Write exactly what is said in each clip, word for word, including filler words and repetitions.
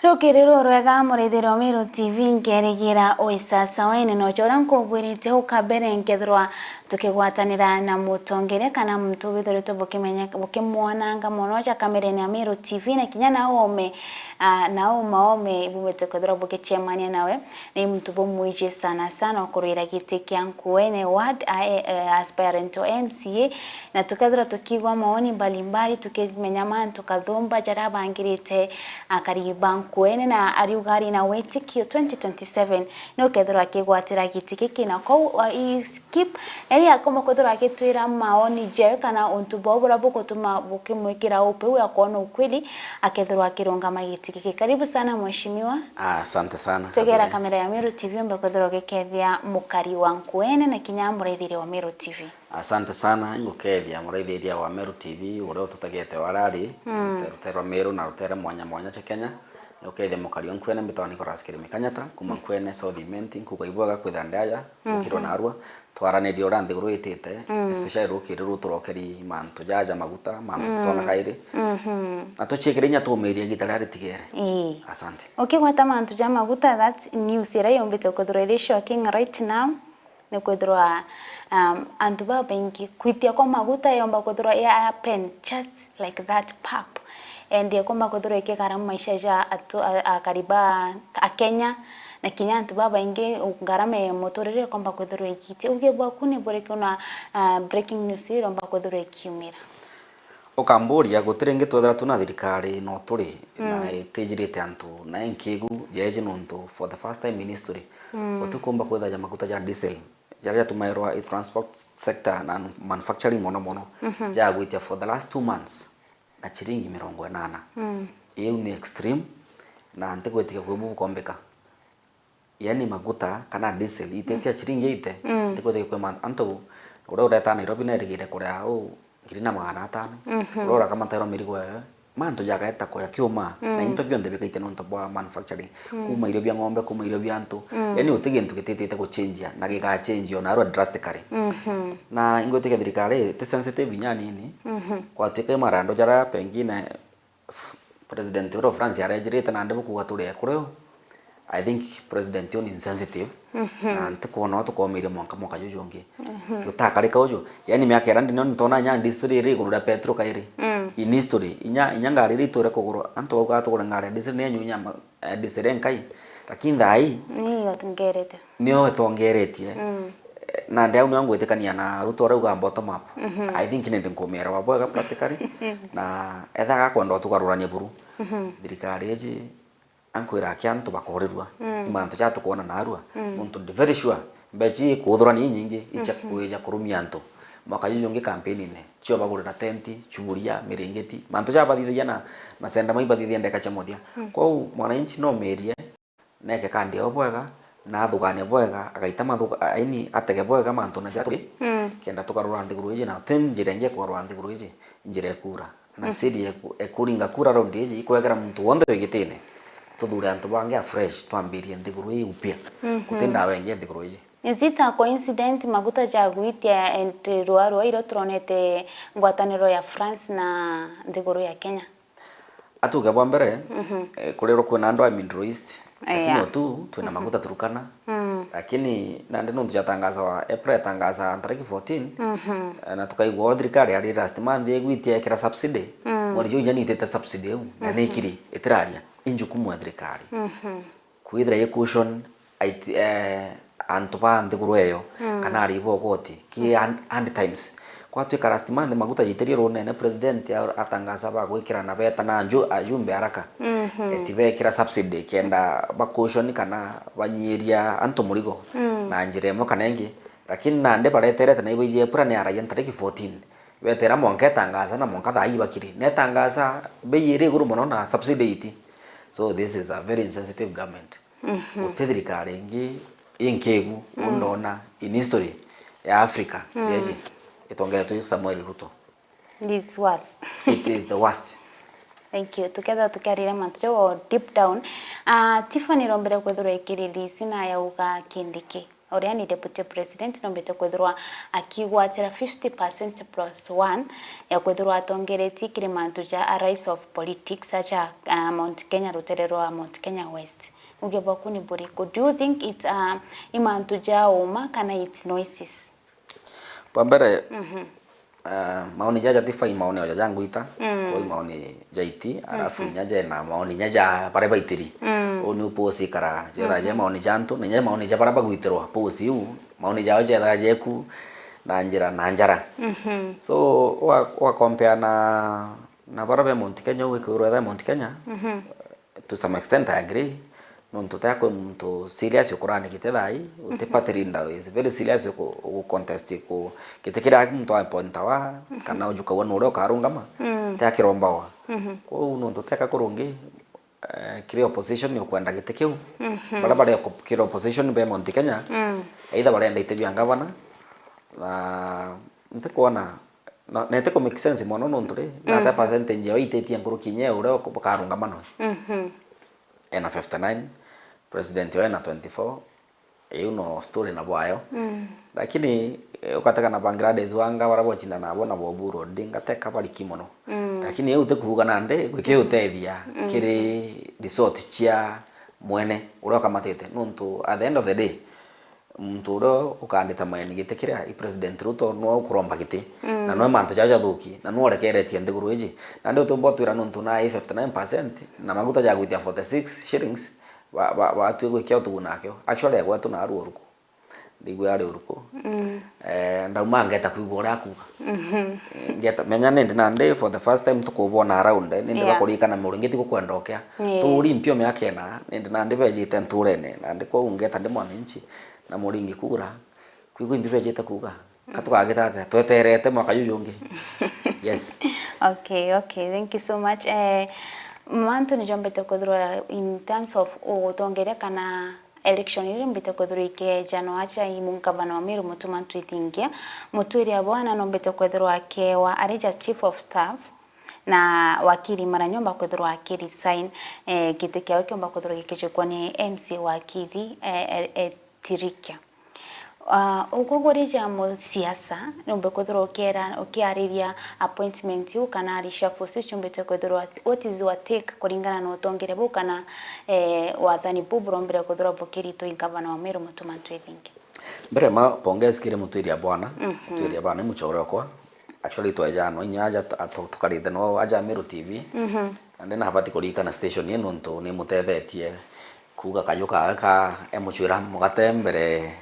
Rukiri rurwega, muraithiri wa Meru T V, nkerigira wi sasawa ene, noja uria nkubwirite uka mbere, nkethirwa tukigwatanira na mutongeria kana muntu bwithiritwe bukimenya, bukimwonanga mono ja kamerene ya Meru T V, na kinya na ome, ah, na uma ome bumite kwithirwa bugicemania nawe, ni muntu bumwiji sana sana ukurwira giti kia Nkuene Ward, a, eh, aspirant to M C A, na tukethirwa tukiigua maoni mbalimbali, tukimenya mantu kathumba jaria abangirite akari ba Nkuene, na ariuga ari na witikio twenty twenty-seven ni ukethirwa akigwatira giti giki, na kou, uh, i skip, yani akomba kwithirwa agitwira maoni jawe kana untu bwao buria bugutuma bukimwikira upe we akona ukweli, akethirwa akirungama giti giki. Karibu sana mheshimiwa. Ah, asante sana. Tegera kamera ya Meru T V umbe kwithirwa ugikethia mukari wa Nkuene na kinya muraithiria wa Meru T V. Asante sana, ingukethia muraithiria wa Meru T V, uria ututagete warari, mm, rute-, rutere rwa Meru na rutere mwanya mwanya cha Kenya. Ingukethia mukari o Nkuene, mbitwa Nicholas Kirimi Kanyata, kuma, mm, Nkuene South Imenti, nkuga ibwega kwithira ndi aja, mhm, gukirwa narua, twaranirie uria nthiguru itite, mm, especially rukiri ruu turokeri mantu jaja maguta, mantu, mm, tutona kairi. Mhm. Na tuchiikire inya tumirie igita riria ritigere. Ii. Asante. Ukigwata mantu ja maguta, that's news iria yumbite kwithirwa iri shocking right now. Nikwithirwa, um, antu babaingi kwitia kwa maguta yomba kwithirwa ya happen just like that, pap. And ikomba kwithirwa ikigara maisha ja atu-, a-, akari ba, a Kenya, na kinya antu babaingi ngarama ya muturire ikomba kwithirwa igiitia. Uge bwaku ni buriku na, uh, breaking news iromba kwithirwa ikiumira? Ukamburia, guti ringi twethira twina thirikari no turi, na, mm, itijirite antu, na inkigu jeeji nontu for the first time in history, mm, utikumba kwithaja maguta ja diesel, jaria jatumairwa i transport sector na manufacturing mono mono, mhm, jagwitia for the last two months na chiringi mirongo inana. Mm. Iu ni extreme, na ntigwitikia kwi bu bukombika. Yani maguta kana diesel ititia, mm, chiringi eighty, mm, ndikwithia kwi ma-, antu uria ureta Nairobi nerigire kuria u ngiri na magana atano. Mhm. Uria urakamatairwa mirigo yayo, mantu jagaeta kuya kiuma, na, mm, into bionthe bikaite nontu bwa manufacturing. Mm. Kuma irio bia ng'ombe, kuma irio bia antu. Mm. Yani uti gintu gititite guchenjia na gigachenjia ona arua drastically. Mhm. Na ingwitikia thirikari iti sensitive inya nini. Mhm. Kwatuika i marando jaria pengine F-, President uria France arejirite nandi bukuuga turi ekuri u. I think President uyu ni insensitive, mhm, na ntikwona u tukomiire mwanka mwaka juju ungi. Mhm. Gutakarika uju. Yani miaka iria ndino nitona inya ndisiri iri iguru ria petro kairi. Mm. In history, inya, inya ngari iria iture kugurwa, antu baugaga tugure ngari ya ndisiri ni enyu inya ma-, eh, ndisiri nkai. Lakini thaa ii, niyo tongerete. Nio itongeretie. Mm. Eh, nandi au nio ngwitikania na Ruto arauga bottom up. Mhm. I think nindi nkumielewa bwega practically. Na ethaga akwenda utugarurania buru. Mhm. Thirikari iji ankwira aki antu bakorirua. Mm. Ni mantu ja tukwona narua. Mm. Nontu ndi very sure mbeca ii ikuthurania inyingi icha, mhm, kwija kurumia antu. Mwaka juju ungi campaign-ini, cio bagurira tenti, chuburia, miringiti. Mantu ja bathithagia na, na senda mai bathithia ndeka cia muthia. Mm. Kwou mwananchi no mirie, neke kandi yao bwega, na athugane bwega, agaita mathuga-, aini atege bwega mantune jaria turi, mm, kenda tugarura nthiguru iji, na ti njira ingi ya kugarura nthiguru iji, njira ya kura. Na, mm, siri ya ku-, ya kuringa kura raundi iji, ikwegera muntu wonthe wi gitine. Tuthure antu bangi a fresh, twambirie nthiguru ii upya. Mhm. Guti ndawa ingi ya nthiguru iji. Is it a coincidence maguta jagwitia and rwarua irio turonete ngwataniro ya France na nthiguru ya Kenya? Atuge bwa mbere, mhm, eh, kuri ro kwina andu a Middle East, lakini, yeah, otu twina, mhm, maguta Turkana. Mm. Lakini nandi nontu jatangasawa, April yatangasawa tariki fourteen, mhm, eh, na tukaigua o thirikari yari last month igwitia ekira subsidy. Mm. Mweri juu inya niitite subsidy iu, na, mhm, nikiri itiraria, i njukumu ya thirikari. Mhm. Kwithira i cushion, aiti-, eh, antu ba nthiguru eyo, mm, kana ari bo koti, ki, mm, hand, hand times. Kwatuika last month maguta jaitirie runene, president a-, atangaza bagwikira na beta na nju-, ajumbe haraka. Mhm. Eti bekira subsidy kenda ba cushion kana banyiria antu murigo, mm, na njira imwe kana ingi. Lakini nandi bareterete na ibaiji April ni aragia ntariki fourteen. Betera mwanka etangaza na mwanka thaa ii bakiri. Netangaza bei iri iguru mono na subsidy iti. So this is a very insensitive government. Mhm. Guti thirikari ingi inkigu, mm, undona in history ya Africa, mm, jeji itongeretwe i Samuel Ruto. It's worse. It is the worst. Thank you. Tukethirwa tukiarira mantu jau deep down. Ah, Tiffany rombere kwithirwa ikiriri sina yauga Kindiki. uria ni Deputy President, nombite kwithirwa akigwatira fifty percent plus one ya kwithirwa atongeretie kiri mantu ja a rise of politics aja, ah, Mount Kenya, rutere rwa Mount Kenya West. Uge bwaku ni buriku? Do you think it's, ah, i mantu ja uma kana it's noises? Bwa mbere, ah, maoni jaja ti fai maoni oja jangwita, mm, koi maoni jaiti, alafu, mhm, inya jena maoni inya ja baria baitiri. Mm. Uu ni uposi ikara, jetha je, mhm, maoni ja antu, na inya maoni ja baria bagwitirwa posi iu, maoni jao jetha jeku na njira na njara. Mhm. So, wa, wa compare na, na baria be Mount Kenya, uu ikwirwa etha Mount Kenya, mhm, to some extent I agree, nontu tea kwi muntu serious ukurani giti thaa ii, uti, mhm, party leader is very serious uku, ugu contest ku giti kiria muntu apointawa, mhm, kana ujukagua nuria ukarungama, mm, tea kirombawa. Mhm. Kwou nontu teka kurungi, eh, kiri opposition ni ukwenda giti kiu. Mhm. Baria bari oko-, kiri opposition be Mount Kenya, mm, either barenda iti bia ngavana, na ntikwona, na, na iti ku make sense mono nontu ri, na ata, mhm, percentage yao ititie nkuruki inya ya uria uku-, bukarungama nwe. Mhm. Ena fifty nine, president wao ena twenty four, iu no story na bwayo. Mm. Lakini, eh, ukatega na Bangladesh wanga baria bocindana nabo na Oburu Odinga teka bariki mono. Mm. Lakini iu ti kuuga nandi gwiki utethia, mm, kiri resort cia mwene uria ukamatite. Nontu at the end of the day, muntu uria ukaandita maeni giti kiria i President Ruto nwe ukuromba giti, mm, na nwe mantu jao jathuki, na nwe urekeretie nthiguru iji. Nandi utumba utwira nontu na i fifty nine percent na maguta jagwitia forty six shillings, ba, ba, batwi gwikia utugu nakio. Actually, gwetu naarua uruku. Ndigua ari uruku. Mm. Eh, ndauma ngeta kwigua uria akuga. Mhm. Eh, ngeta, menya nindi nandi for the first time tukubona around, eh, nindi, yeah, bakurikana Muringi ti gukwenda ukia. Yeah. Turi mpio miaka ina, nindi nandi bejite nturene, nandi kwou ngeta ndi mwananchi, na Muringi kura, kwigua imbi bejite kuga. Ka tukagita atia? Tweterete mwaka juju ungi. Yes. Okay, okay. Thank you so much. Eh, mantu ni jombete kwithirwa in terms of utongeria kana election iri mbite kwithirwa ikeejanwa aja i mungavana wa Meru Mutuma Ntwithingia, Mutwiri Abwana nombite kwithirwa akeewa ari ja chief of staff, na wakiri Maranyomba kwithirwa aki resign, eh, giti kiao kiomba kwithirwa gikijukwa ni M C wa Kithi, eh, eh, eh, Tirikia. Ah, ugwe guri ja musiasa, numbe kwithirwa ukiera-, ukiariria appointment iu kana reshuffles iu ciumbite kwithirwa, what is your take kuringana na utongeria buu kana, eh, wathani buu burombire kwithirwa bukiritwa i ngavana wa Meru Mutuma Ntwithingia? Mbere ma pongezi kiri Mutwiri Abwana. Mhm. Mutwiri Abwana ni muchore okwa. Actually, twejanwa inya aja t-, atu-, tukarite no aja Meru T V. Mhm. Nandi nabati kuririkana station ii nontu nimutethetie kuuga kaju kaga ka emuchwira mugate mbere,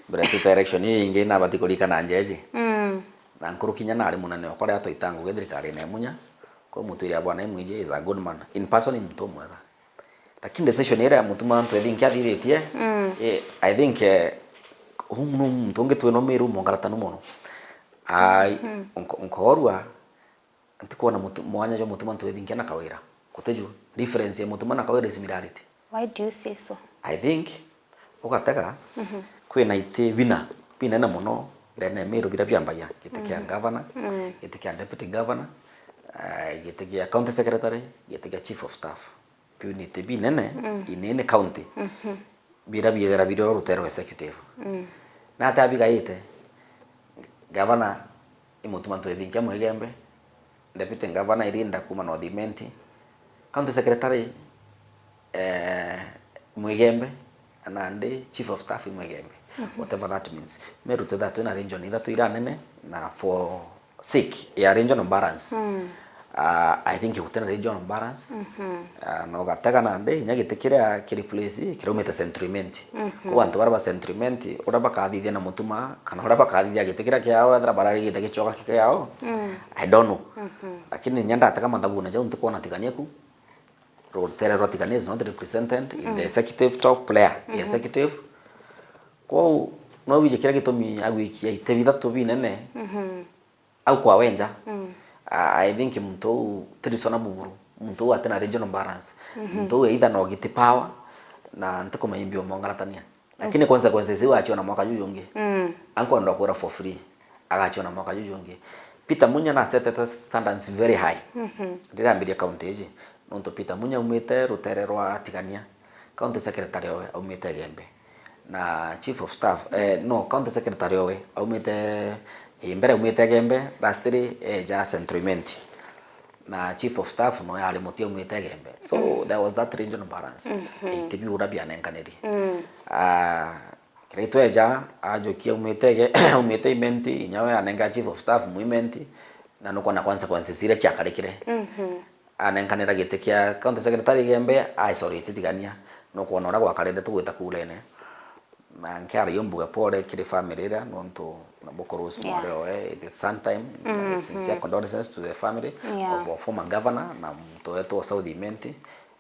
mbere tuta election ii ingi, nabati kuririkana njeji. Mm. Na nkuruki inya nari munene okwa riria twaita ngugi thirikarine ya Munya, kwa Mutwiri Abwana imwiji is a good man. In person ni muntu umwega. Lakini decision iria ya Mutuma Ntwithingia athithitie, mm, eh, I think, eh, uu ni muntu ungi twina umiru mwangaratanu mono. Ai, mm, nko-, nkoorua, ntikwona mutu-, mwanya jwa Mutuma Ntwithingia na Kawira. Gutiju. Difference ya Mutuma na Kawira is similarity. Why do you say so? I think, ugatega, mhm, kwina iti bina, binene mono, ndene ya Meru biria biambagia, giti kia, mm, governor, mm, giti kia deputy governor, eh, giti kia county secretary, giti kia chief of staff. Biu ni iti binene, mm, in any county. Mhm. Biria biithira biri o rutere rwa executive. Mm. Na ati abigaite, gavana i Mutuma Ntwithingia Mwigembe, deputy governor i Linda kuma North Imenti, county secretary, eh, Mwigembe, nandi chief of staff i Mwigembe. Mhm. Whatever that means. Meru twithira twina region ithatu iria nene, na for sake ya regional balance. Mm. Ah, I think gutina regional balance. Mhm. Ah, na ugatega nandi, inya giti kiria kiri place, kiraumite Central Imenti. Mhm. Kwou antu baria ba Central Imenti, uria bakathithia na Mutuma, kana uria bakathithia giti kiria kiao, ethira barari giti gicoka kiao, mm, I don't know. Mhm. Lakini inya ndatega mathabune jau, ntikwona Tigania ku. Rutere rwa Tigania is not represented in the, mm, executive top player, the, mhm, executive. Kwou, no wije kiria gitumi agwikia iti bithatu binene, mhm, au kwa wenja. Mm. Ah, I think muntu uu ti reasonable buru. Muntu uu atina regional balance. Mhm. Muntu uu either no giti power, na ntikumenya imbi umwangaratania. Lakini, mm, consequences iu achiona mwaka juju ungi. Mm. Ankwenda kwira for free. Agachiona mwaka juju ungi. Peter Munya na setete standards very high. Mhm. Riria ambirie county iji. Nontu Peter Munya aumite rutere rwa Tigania. County secretary owe aumite Igembe. na chief of staff, eh, no, county secretary owe aumite, eh, mbere aumite Igembe, lastly eja Central Imenti. Na chief of staff no yari muti aumite Igembe. So there was that regional balance. Eh, iti biu uria bianenkaniri. Ah, Kiraitu eja, ajukia aumite Ige-, aumite Imenti, inya we anengera chief of staff mu Imenti, na nukwona consequences iria ciakarikire. Anenkanira giti kia county secretary Igembe, ai, sorry, titigania. Nukwona uria gwakarire tugwita kurene. Na nkiaria mbuge pole kiri family iria, nontu na bukurusi mwari owe, it is sad time, na sincere condolences to the family of our former governor na muntu wetu wa South Imenti,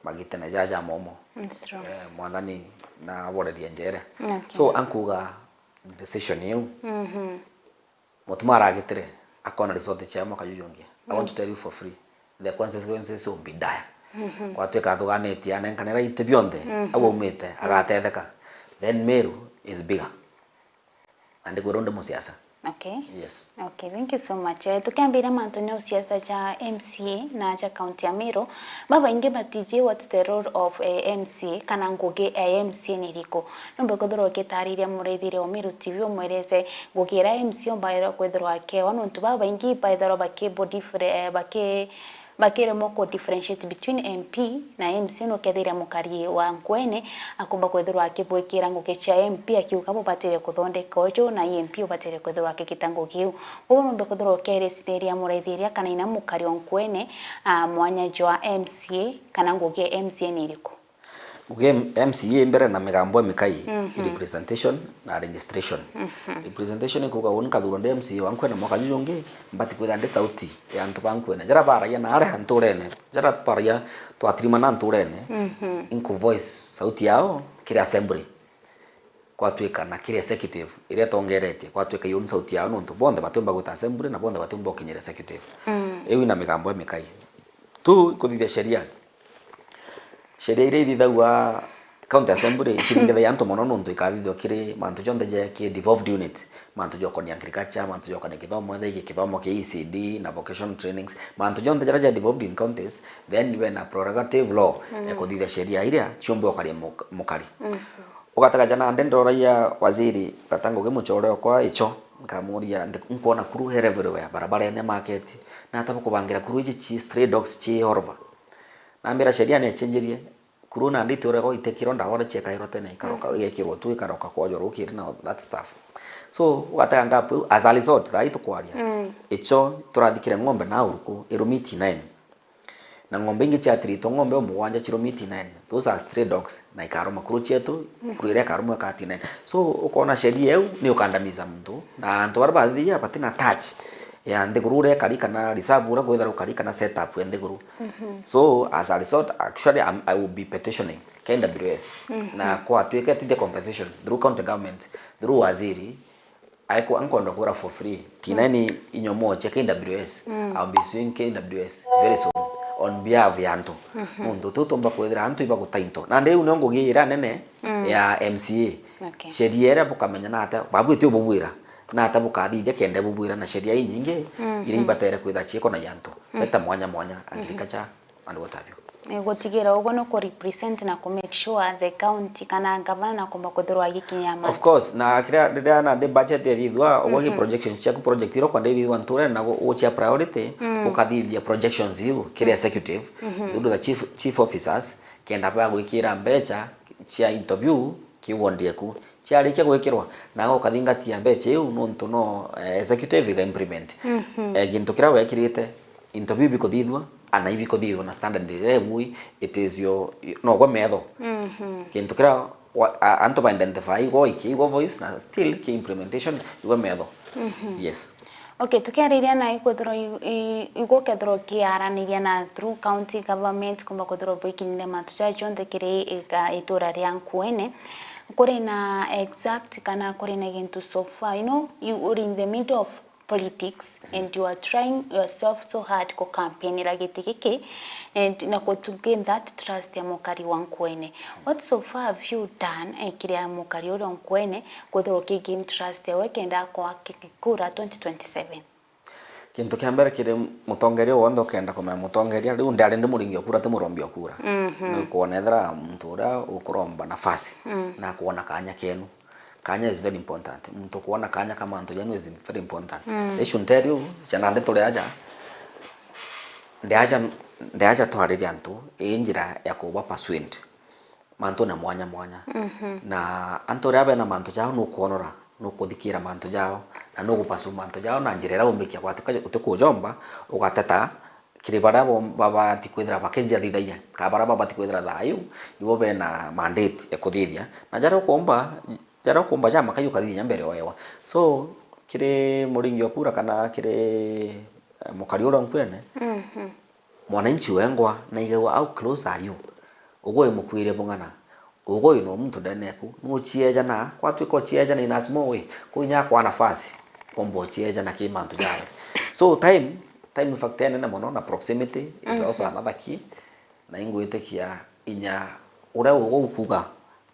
magitene jaja momo. It's true. Eh, Mwathani na aborerie njere. Okay. So, ankuga decision iu, Mutuma aragitire, akona result cia mwaka juju ungi. I want to tell you for free, the consequences will be dire. Kwatuika athuganitie, anenkanira iti bionthe, au aumite, agatetheka. Then Meru is bigger. Na ndikwira undi musiasa. Okay. Yes. Okay, thank you so much. Eh, tukiambiria mantu ni usiasa ja M C A na ja county ya Meru, babaingi batiji what's the role of, eh, M C A kana ngugi ya M C A ni iriku. Numbe kwithirwa ukitariria muraithiria wa Meru T V umwereze ngugi iria M C A umbairwa kwithirwa akewa, nontu babaingi baithirwa baki body fre-, eh, baki bakiremwa ku differentiate between M P na M C A, nukethira mukari wa Nkuene akumba kwithirwa akibwikira ngugi cia M P akiuga bubatire kuthondeka uju na M P ubatire kwithirwa akigita ngugi iu. Kwou numbe kwithirwa ukerecithiria muraithiria kana ina mukari wa Nkuene, ah, mwanya jwa M C A kana ngugi ya M C A ni iriku? Ngugi ya M C A mbere na migambo imikai, i representation na registration. Representation ikuuga uu nkathurwa ndi M C A wa Nkuene mwaka juju ungi, mbati kwithira ndi sauti ya antu ba Nkuene. Jaria baragia na aria nturene, jaria baragia twatirimana nturene, inku voice sauti yao kiri assembly. Kwatuika na kiri executive iria itongeretie, kwatuika iyo ni sauti yao, nontu bonthe batiumba gwita assembly na bonthe batiumba gukinyira executive. Iu ina migambo imikai. Tu kuthithia sheria. Sheria iria ithithagua county assembly iciringithagia antu mono, nontu ikathithua kiri mantu jonthe ja ki devolved unit, mantu jokonia agriculture, mantu jokonia kithomo, etha iki kithomo kia E C D na vocational trainings, mantu jonthe jaria ja devolved in counties, then bena prerogative law ya kuthithia sheria iria ciumbe ukaria muk-, mukari. Ugatega jana nde ndoragia waziri, gata ngugi mucore okwa icho, nkamuria, ndi-, nkwona kuru here everywhere, barabarene, market, na ata bukubangira kuru iji ci stray dogs ci orova. Nambira sheria ni echenjirie, kuru na nditi urego itekirwo ndawa uria ciekairwo tene, ikaroka, igekirwo tu, ikaroka kwojwa rukiri na that stuff. So, ugatega gap iu, as a result, thaa ii tukwaria, icho turathikire ng'ombe na uruku, irumi T nine. Na ng'ombe ingi ciatiritwe, ng'ombe o mugwanja cirumi T nine. Those are stray dogs. Na ikaruma kuru cietu, kuru iria ikarumwa ika T nine. So, ukona sheria iu ni ukandamiza muntu. Na antu baria bathithia batina touch ya nthiguru uria ikari kana reserve uria kwithira ukari kana setup ya nthiguru. So, as a result, actually, I'm, I will be petitioning K W S. Na kwatuika tithia compensation through county government, through waziri, Aiko-, ankwenda kwira for free. Tina ni inyo moche K W S. I'll be suing K W S very soon on behalf ya antu. Nontu tu tumba kwithira antu iba gutainto. Na ndiu nio ngugi iria nene ya M C A. Okay. Sheria iria bukamenya na ata, babu itio bubwira. Na ata bukathithia kenda bubwira na sheria inyingi iria ibatere kwitha ciiko na antu. Sector mwanya mwanya, agriculture, and what have you. Eh, gutigira uguo ni ku represent na ku make sure the county kana gavana nakomba kwithirwa agikinyia ma- Of course, na kiria, riria na ndi budget ethithwa, uguo gi projections ciaku, project iria ukwenda ithithwa nturene na gu-, gucia priority, ukathithia projections iu kiri executive, through the chief, chief officers, kenda bagwikira mbecha cia interview kiward yaku. Ciarikia gwikirwa, nawe ukathingatia mbecha iu nontu no, eh, executive iga implement. Eh, gintu kiria wekirite, into biu bikuthithua, ana ibikuthithua na standard iria igui, it is your, nogwe metho. Gintu kiria wa-, a-, antu ba identify, igwe oiki, igwe voice, na still ki implementation, igwe metho. Yes. Okay, tukiariria na ikwithirwa i-, i-, igukethirwa ukiaraniria na through county government, kumba kwithirwa bwikinyire mantu jaa jonthe kiri ika-, itura ria Nkuene. Kuri na exact kana kuri na gintu so far, you know, you are in the middle of politics and you are trying yourself so hard ku campaignira giti giki and na ku to gain that trust ya mukari wa Nkuene. What so far have you done, eh, kiri ya mukari uria Nkuene, kwithirwa uki gain trust yawe kenda akwa ki-, kura twenty twenty-seven? Gintu kia mbere kiri mutongeria wonthe ukenda kumenya mutongeria, riu ndiari ndi muringi o kura, ti murombi o kura. Ni kwona ethira muntu uria ukuromba nafasi na akwona kanya kenu. Kanya is very important. Muntu kwona kanya ka mantu janu is very important. Mm. They should tell you, ciana ndi turi aja, ndi aja, ndi aja twariria antu ii njira ya kuba persuade mantune mwanya mwanya. Mhm. Na antu aria bena mantu jao nukwonora, nukuthikira mantu jao, na nugupasu mantu jao na njira iria umbikia gwatuika utikujomba, ugateta kiri baria bo-, babati kwithira bakijathithagia, kana baria babati kwithira thayu, ibo bena mandate ya kuthithia. Na jaria ukomba, jaria ukomba jama kai ukathithia mbere oewa. So, kiri muringi o kura kana kiri, eh, mukari uria nkwene, mhm, mwananchi wengwa naigagwa, how close are you? Ugwe wi mukuire bung'ana. Ugwe wi no muntu ndene eku. Nuchiejana, gwatuika uchiejana in a small way. Kwinya kwa nafasi, komba uchiejana ki mantu jawe. So time, time factor nene mono na proximity is also, mhm, another key. Na ingwitikia inya uria ugwe ukuga,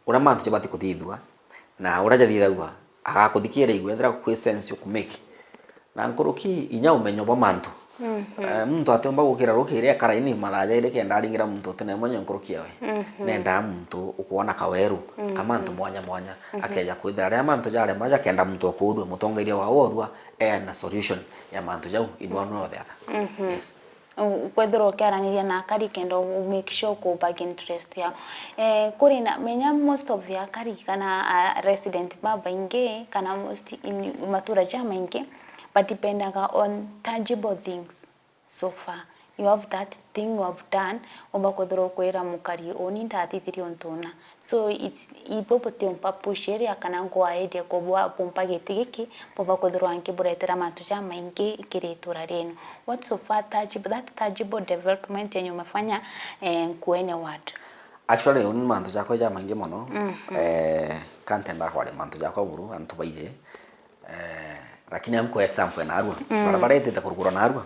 uria mantu jabati kuthithua, na uria jathithagua, agakuthikira igwe, ethira kwi sense ukumake. Na nkuruki inya umenyo bwa mantu. Mhm. Eh, muntu atiumba gukira rukiri akara ini mathaa jairi kenda aringira muntu utinamenya nkuruki yawe. Mhm. Nendaa muntu ukwona kaweru, mhm, ka mantu mwanya mwanya, mhm, akeja kwithira riria mantu jarema jakenda muntu okurua, mutongeria wa worua ena solution ya mantu jau in one way or the other. Mhm. Yes. U-, kwethirwa ukiaraniria na akari kenda u make sure ku back interest yao. Eh, kuri na, menya most of the akari kana, ah, resident babaingi kana most in matura jamaingi, but dependaga on tangible things so far. You have that thing you have done, umba kwithirwa ukwira mukari, uni ndathithirie untu una. So, it's, ibo butiumpa push iria kana ngwa iria kubwa bumpa giti giki, bumba kwithirwa nkiburetera mantu jamaingi kiri itura rienu. What so far tangible, that tangible development yenye umefanya, eh, Nkuene ward? Actually, uni mantu jakwa jamaingi mono. Mhm. Eh, kantenda kwaria mantu jakwa buru, antu baiji. Eh, lakini amkwa example ya narua. Mm. Barabara itite kurugurwa narua.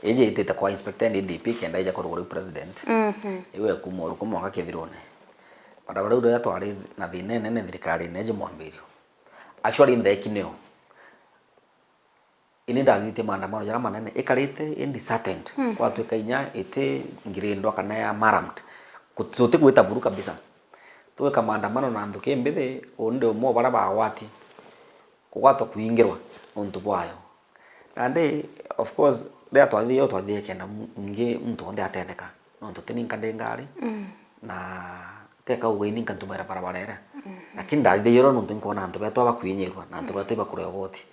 Iji itite kwa inspector and D P kenda ija kurugurwa i president. Mhm. Iwe kuma Uruku mwanka Kithirune. Barabara iu riria twari na thina inene thirikarine iji mwambirio. Actually, ntheki niyo. Ini ndathithie maandamano jaria manene ikarite indi disheartened. Mhm. Gwatuika inya iti ngirindwa kana ya marammed. Kuti, tutigwita buru kabisa. Twika maandamano na nthuki mbithi, uni ndi umwe o baria bagwati. Kugwatwa kwingirwa nontu bwayo. Nandi, of course, riria twathithie, twathithie kenda mu-, mwingi muntu onthe atetheka. Nontu ti ninka ndi ngari, mm, na teka uga ininka ntumaira barabara iria. Mm. Lakini ndathithia iro nontu nkwona antu betu bakwinyirwa, na antu betu ibakuria ugoti.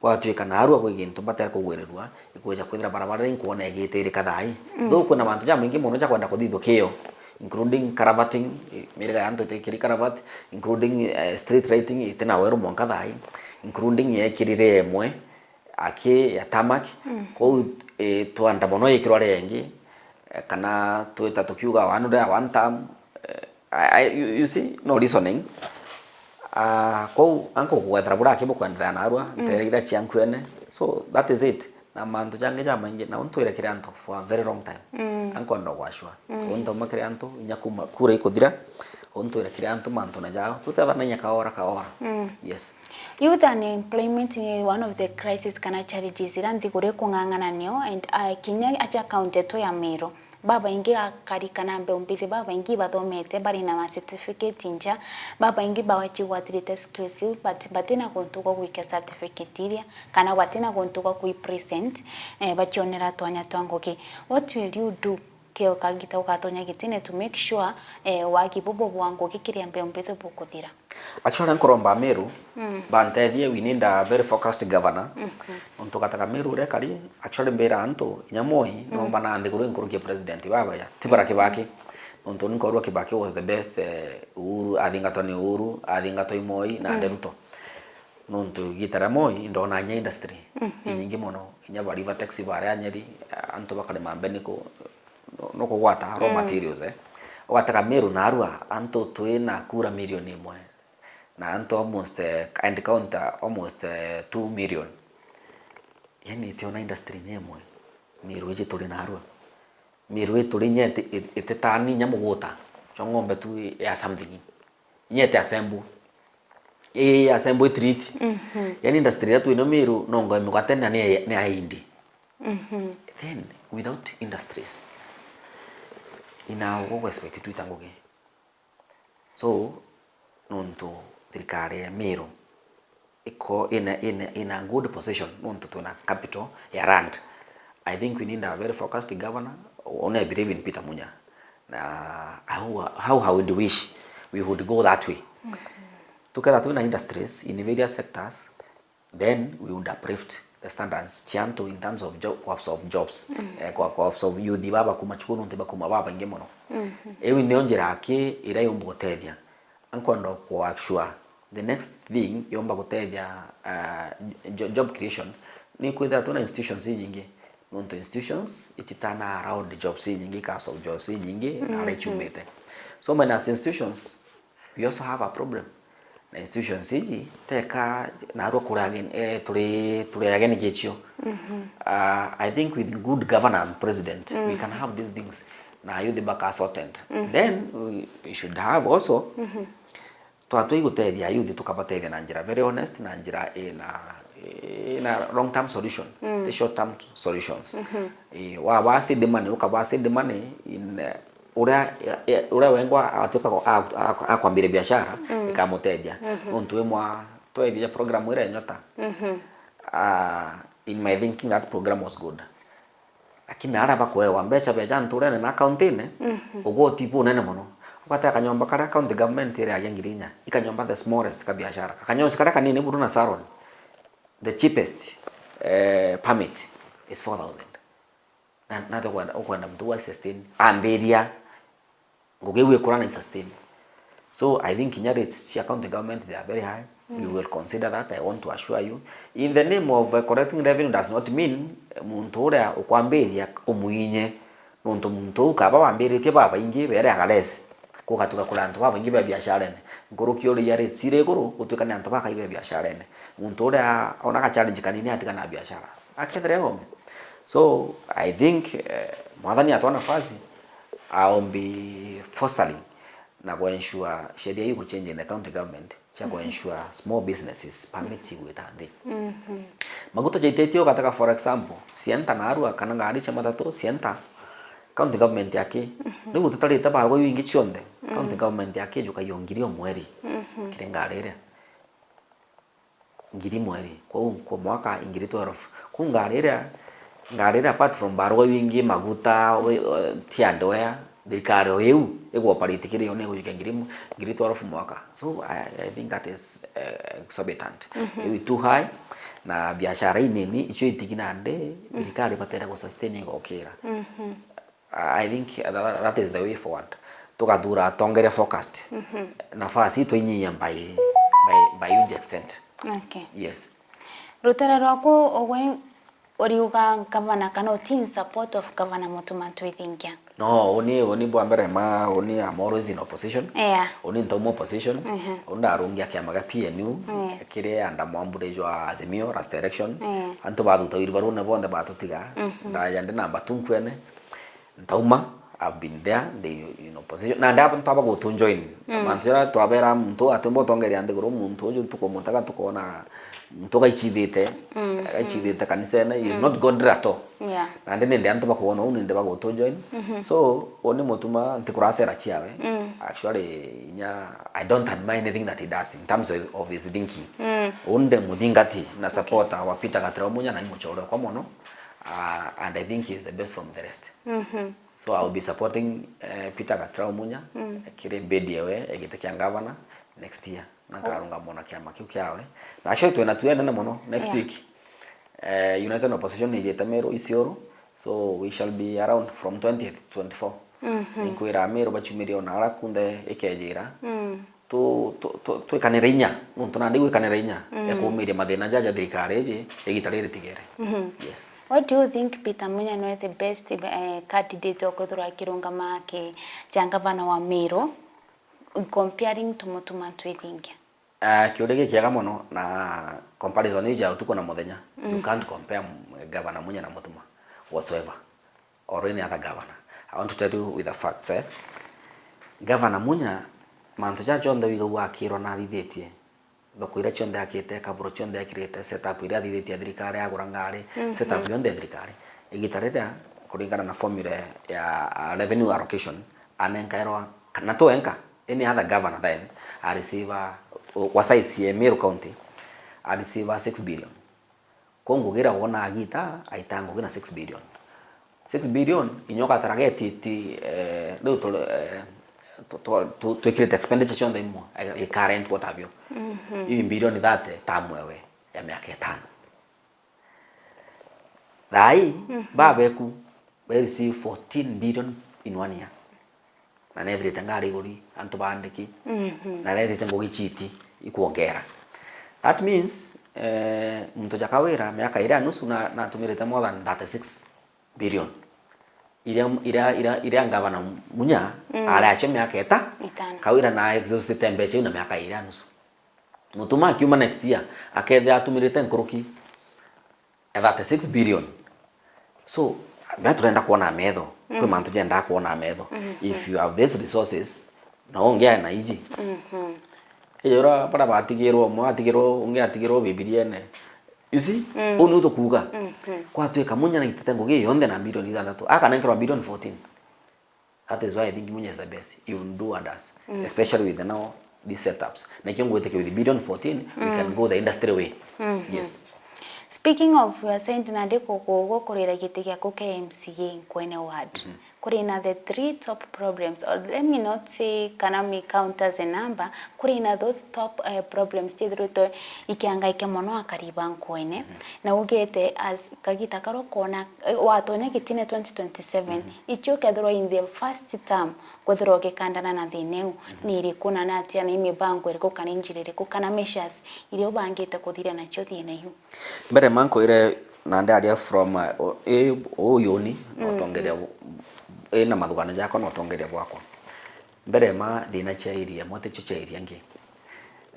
Gwatuika narua gwi gintu batari kugwirirua, ikwija kwithira barabara iria inkwona igitirika thai. Mm. Though kwina mantu jamaingi mono jakwenda kuthithua kiyo, including culverting, eh, miriga ya antu itikiri culvert, including, eh, street lighting itina weru mwanka thai, including yekirire emwe aki ya tarmac. Mm. Kou, eh, twanda mono ikirwa ria ingi, eh, kana twita tukiuga one day, one term, eh, I, I, you, you see, no reasoning. Ah, kou anko kugwetera bura aki bukwenderea narua, mm, ntere iria cia Nkuene. So, that is it. Na mantu jangi jamaingi, na untwire kiri antu for a very long time. Mm. Ankwenda gwashwa. Mm. Untauma kiri antu, inya kuma, kura ikuthira, untwire kiri antu mantu na jao. Tutethanagia kaora kaora. Mm. Yes. Youth unemployment ni one of the crisis kana challenges iria nthiguru ikung'ang'ana nio, and, uh, kinya acha county yetu ya Meru. Babaingi akari kana mbeu mbithi babaingi bathomete bari na ma certificate nja, babaingi bachigwatirite skills iu, but batina guntu gwa gwikia certificate iria, kana batina guntu gwa kwi present, eh, bachionera twanya twa ngugi. What will you do kio kagita ugatonya gitine to make sure, eh, wagi bubu bwa ngugi kiria mbeu mbithi bukuthira? Actually, nkuromba Meru, mm, bantethie, we need a very focused governor. Mhm. Nontu gataka Meru uria kari, actually, mbira antu, inya Moi, mm, nomba na nthiguru inkurukia president baba ya, ti bara Kibaki. Nontu ni nkorwa Kibaki was the best, eh, Uhuru, athingatwa ni Uhuru, athingatwa i Moi, na, mm, nde Ruto. Nontu gita ria Moi, ndona inya industry, mhm, inyingi mono, inya ba River Taxi baria Nyeri, antu bakarima mbeniku, no, no kugwata raw, mm, materials, eh. Ugatega Meru narua, antu twi na kura milioni imwe. Na antu almost, eh, and counter almost, eh, two million. Yani, itiona industry inya imwe. Meru iji turi narua. Meru ii turi inya iti-, iti-, ititani inya muguta. Cho ng'ombe tu ya something. Inya iti assemble. Ii assemble itreat. Mhm. Yani, industry iria twina Meru no ngoe migate na ni ya, ni ya indi. Mhm. Then, without industries, ina ugwe expect twita ngugi. So, nontu thirikari ya Meru iko in a, in a, in a good position, nontu twina capital ya land. I think we need a very focused governor, and I believe in Peter Munya. Na how, how I would wish we would go that way. Tukethira twina industries in various sectors, then we would uplift the standards cia antu in terms of job, kwa solve jobs, eh, kwa, kwa solve youth baba kuma cukuru, nontu bakuma babaingi mono. Iu nio njira aki iria yumba gutethia. Nkwenda ku assure the next thing yomba gutethia, uh, jo-, job creation ni kwithira twina institutions inyingi, nontu institutions ititana around jobs inyingi, ka solve jobs inyingi na aria ichumite. So minus institutions, we also have a problem. Na institutions iji teka narua kuri agen-, eh, turi, turi ageni gichio. Uh, I think with good governance, president, we can have these things na youth baka sorted. Then we, we should have also twatwi gutethia youth, tukabatethia na njira very honest, na njira ina, ina long term solution, the short term solutions. Eh, wabaa seed money, ukabaa seed money in, eh, uria, eh, uria wengwa atuika a-, a-, akwambiria biashara, ikamutethia. Nontu imwa twethia program iria nyota. Ah, in my thinking, that program was good. Lakini aria bakuewa mbecha beja nturene na kauntine, ugoti bunene mono. Ugate akanyomba karia county government iriagia ngiri inya, ikanyomba the smallest ka biashara. Akanyosi karia kanini buru na salon, the cheapest, eh, permit is four thousand. Na, na tukwenda, ukwenda muntu wa sustain, ambiria, ngugi iu ikura na isustain. So I think kinya rates cia county government, they are very high. We will consider that, I want to assure you. In the name of, uh, collecting revenue does not mean, eh, muntu uria ukwambiria umuinye, nontu muntu uu kaba wambiritie babaingi bereaga less, kugatuka kuri antu babaingi ba biasharene. Nkuruki uria rates iri iguru, gutuika ni antu bakai be biasharene. Muntu uria onaga challenge kanini atigana na biashara, akethire home. So I think, eh, Mwathani atwa nafasi, I will be fostering na ku ensure sheria iu gu change in the county government cia ku ensure small businesses permit igwita nthi. Maguta jaititio ugataka, for example, cienta narua kana ngari cia matatu cienta, county government yaki. Riu tutarite barua iu ingi cionthe, county government yaki ijukagia ngiri o mweri kiri ngari iria. Ngiri mweri, kwou kwa mwaka ngiri twelve. Kwou ngari iria, ngari iria apart from barua iu ingi, maguta, wi-, uh, tia ndoea, thirikari o iu igwoperate kiri yo ni igujukia ngiri, ngiri twelve mwaka. So I, I think that is, uh, exorbitant. Iu i too high, na biashara inini icio itigi nandi thirikari ibatere gu sustain igokira. I think that, that is the way forward. Tugathura atongeria focused. Nafasi twinyia by, by, by huge extent. Okay. Yes. Rutere rwaku ugwe uriuga gavana kana uti in support of Gavana Mutuma Ntwithingia? No, uni, uni bwa mbere ma, uni I'm always in opposition. Yeah. Uni ntauma opposition. Uni ndarungia kiama gia P N U, kiri under mwambure jwa Azimio last election. Antu bathuta wiri barune bonthe batutiga. Ndaja ndi namba two nkwene. Ntauma, I've been there, ndi in opposition. Na ndi aba ntaba gutu join. Mantu jara twabera muntu atumba utongeria nthiguru, muntu uju tukumutaga tukona muntu gaichithite, gaichithite kanisene, he is not godly at all. Yeah. Na ndi nindi antu bakuona uu nindi bagutu join. So, uni Mutuma ntikuracera ciawe. Actually, inya, I don't admire anything that he does in terms of, of his thinking. Uu ndi muthingati na supporter wa Peter Gatira Munya na imuchore kwa mono. Uh, and I think he is the best from the rest. So I will be supporting, eh, Peter Gatirau Munya, kiri bid yawe ya giti kia gavana next year. Na nkarungama na kiama kiu kiawe. Na actually twina tuo nene mono next week. Eh, United Opposition ni ijite Meru, Isiolo. So we shall be around from twentieth to twenty-four. Ninkwira Meru bachumirie ona ara kunthe ikejira. Tu-, tu-, tu-, twikanire inya, nontu nandi gwikanira inya ya kuumiria mathina jaja thirikari iji igita riri tigere. Yes. What do you think Peter Munya noe the best, eh, candidate okwithirwa akirungama aki ja gavana wa Meru, comparing to Mutuma Ntwithingia? Ah, kiuria gikiega mono, na comparison iji ya utuku na muthenya. You can't compare, mm, gavana Munya na Mutuma whatsoever. Or any other governor. I want to tell you with the facts, eh. Governor Munya, mantu jaja jonthe wigagua akirwa na athithitie, thoko iria cionthe akite, kaburo cionthe ekirite, set up iria athithitie ya thirikari, agura ngari, set up yonthe ya thirikari. Igita riria, kuringana na formula ya, ah, revenue allocation, anenkairwa, na to enka, any other governor then, a receive wa size ya Meru County, a receive six billion. Kwa ngugi iria wona agita, aita ngugi na six billion. Six billion, inya ugatara getiti, eh, riu tu-, eh, tu-, tu-, tu-, twikirite expenditure cionthe imwe, eh, recurrent, what have you. Iu bilioni thirty tamwewe ya miaka itano. Thaai, babeku, we receive fourteen billion in one year. Na nethirite ngari iguri, antu baandiki, na nethirite ngugi citi ikwongera. That means, eh, muntu ja Kawira, miaka iri ya nusu na, natumirite more than thirty-six billion. Iria, iria, iria, iria ngavana Munya, ari acio miaka ita, Itano. Kawira na exhaustite mbeca iu na miaka iri ya nusu. Mutuma akiuma next year, akethira atumirite nkuruki ya thirty-six billion. So, na turenda kwona metho, kwi mantu jendaa kwona metho. If you have these resources, na ungia na iji. Ijora bara batigirwo, umwe atigirwo, ungi atigirwo Bibiriene. You see? Uu niu tukuuga. Kwatuika Munya naitite ngugi yonthe na bilioni ithanthatu. Akanenkerwa bilioni fourteen. That is why I think Munya is the best. He will do wonders, especially with the now these setups. Na ikio ngwitikia with billion fourteen, we can go the industry way. Yes. Speaking of, you are saying nandi ku-, ku-, gukurira giti giaku kia M C A Nkwene ward. Kuri na the three top problems, or let me not say kana me count as a number, kuri na those top, eh, problems cithiritwe ikiangaike mono akari ba Nkwene. Na ugite as kagita karia ukona, eh, watonya gitine twenty twenty-seven, icio ukethirwa in the first term, kwethirwa ugikandana na thina iu, ni iriku na ni atia, ni mibango iriku kana injira iriku kana measures iria ubangite kuthiria nacio thina iu? Mbere ma nkwire na ndaria from, uh, o-, i-, uyuni, na utongeria bu-, i na mathugano jakwa na utongeria bwakwa. Mbere ma thina cia area imwe ticio cia area ingi.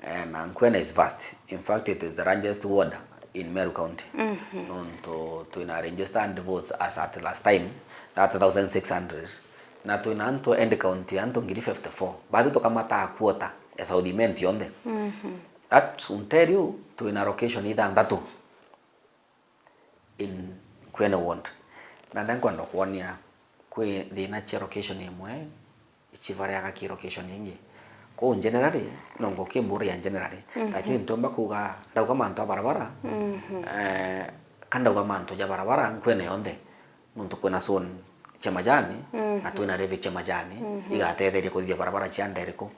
Eh, na Nkwene is vast. In fact, it is the largest ward in Meru County. Nontu twina registered votes as at last time, thirty thousand six hundred. Na twina antu end count ya antu ngiri fifty-four. Bathi tukamata quarter ya South Imenti yonthe. That will tell you, twina location ithanthatu in Nkwene ward. Na ndenkwenda kwonia kwi thina cia location imwe icivariaga ki location ingi. Kwou generally, no ngukimburia generally, lakini ntiumba kuuga, ndauga mantu a barabara, eh, ka ndauga mantu ja barabara Nkwene yonthe. Nontu kwina zone cia majani, na twina levy cia majani, igatetheria kuthithia barabara cia nda iriku,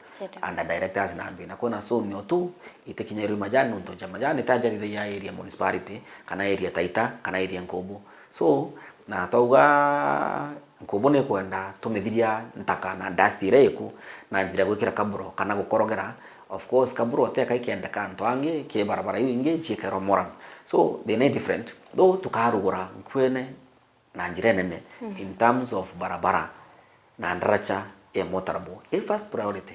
under directors na mbi. Na kwina zone o tu itikinyirwi majani, nontu cia majani ta jathithagia area municipality, kana area Taita, kana area Nkubu. So, na twauga Nkubu ni kwenda tumithiria ntaka na dust iria iku na njira ya gwikira kaburo kana gukorogera. Of course, kaburo teka ikendeka antu angi, ki barabara iu ingi ciikerwa moram. So, thina i different. Though tukarugura Nkwene na njira inene in terms of barabara na ndaraca ya motorable i first priority.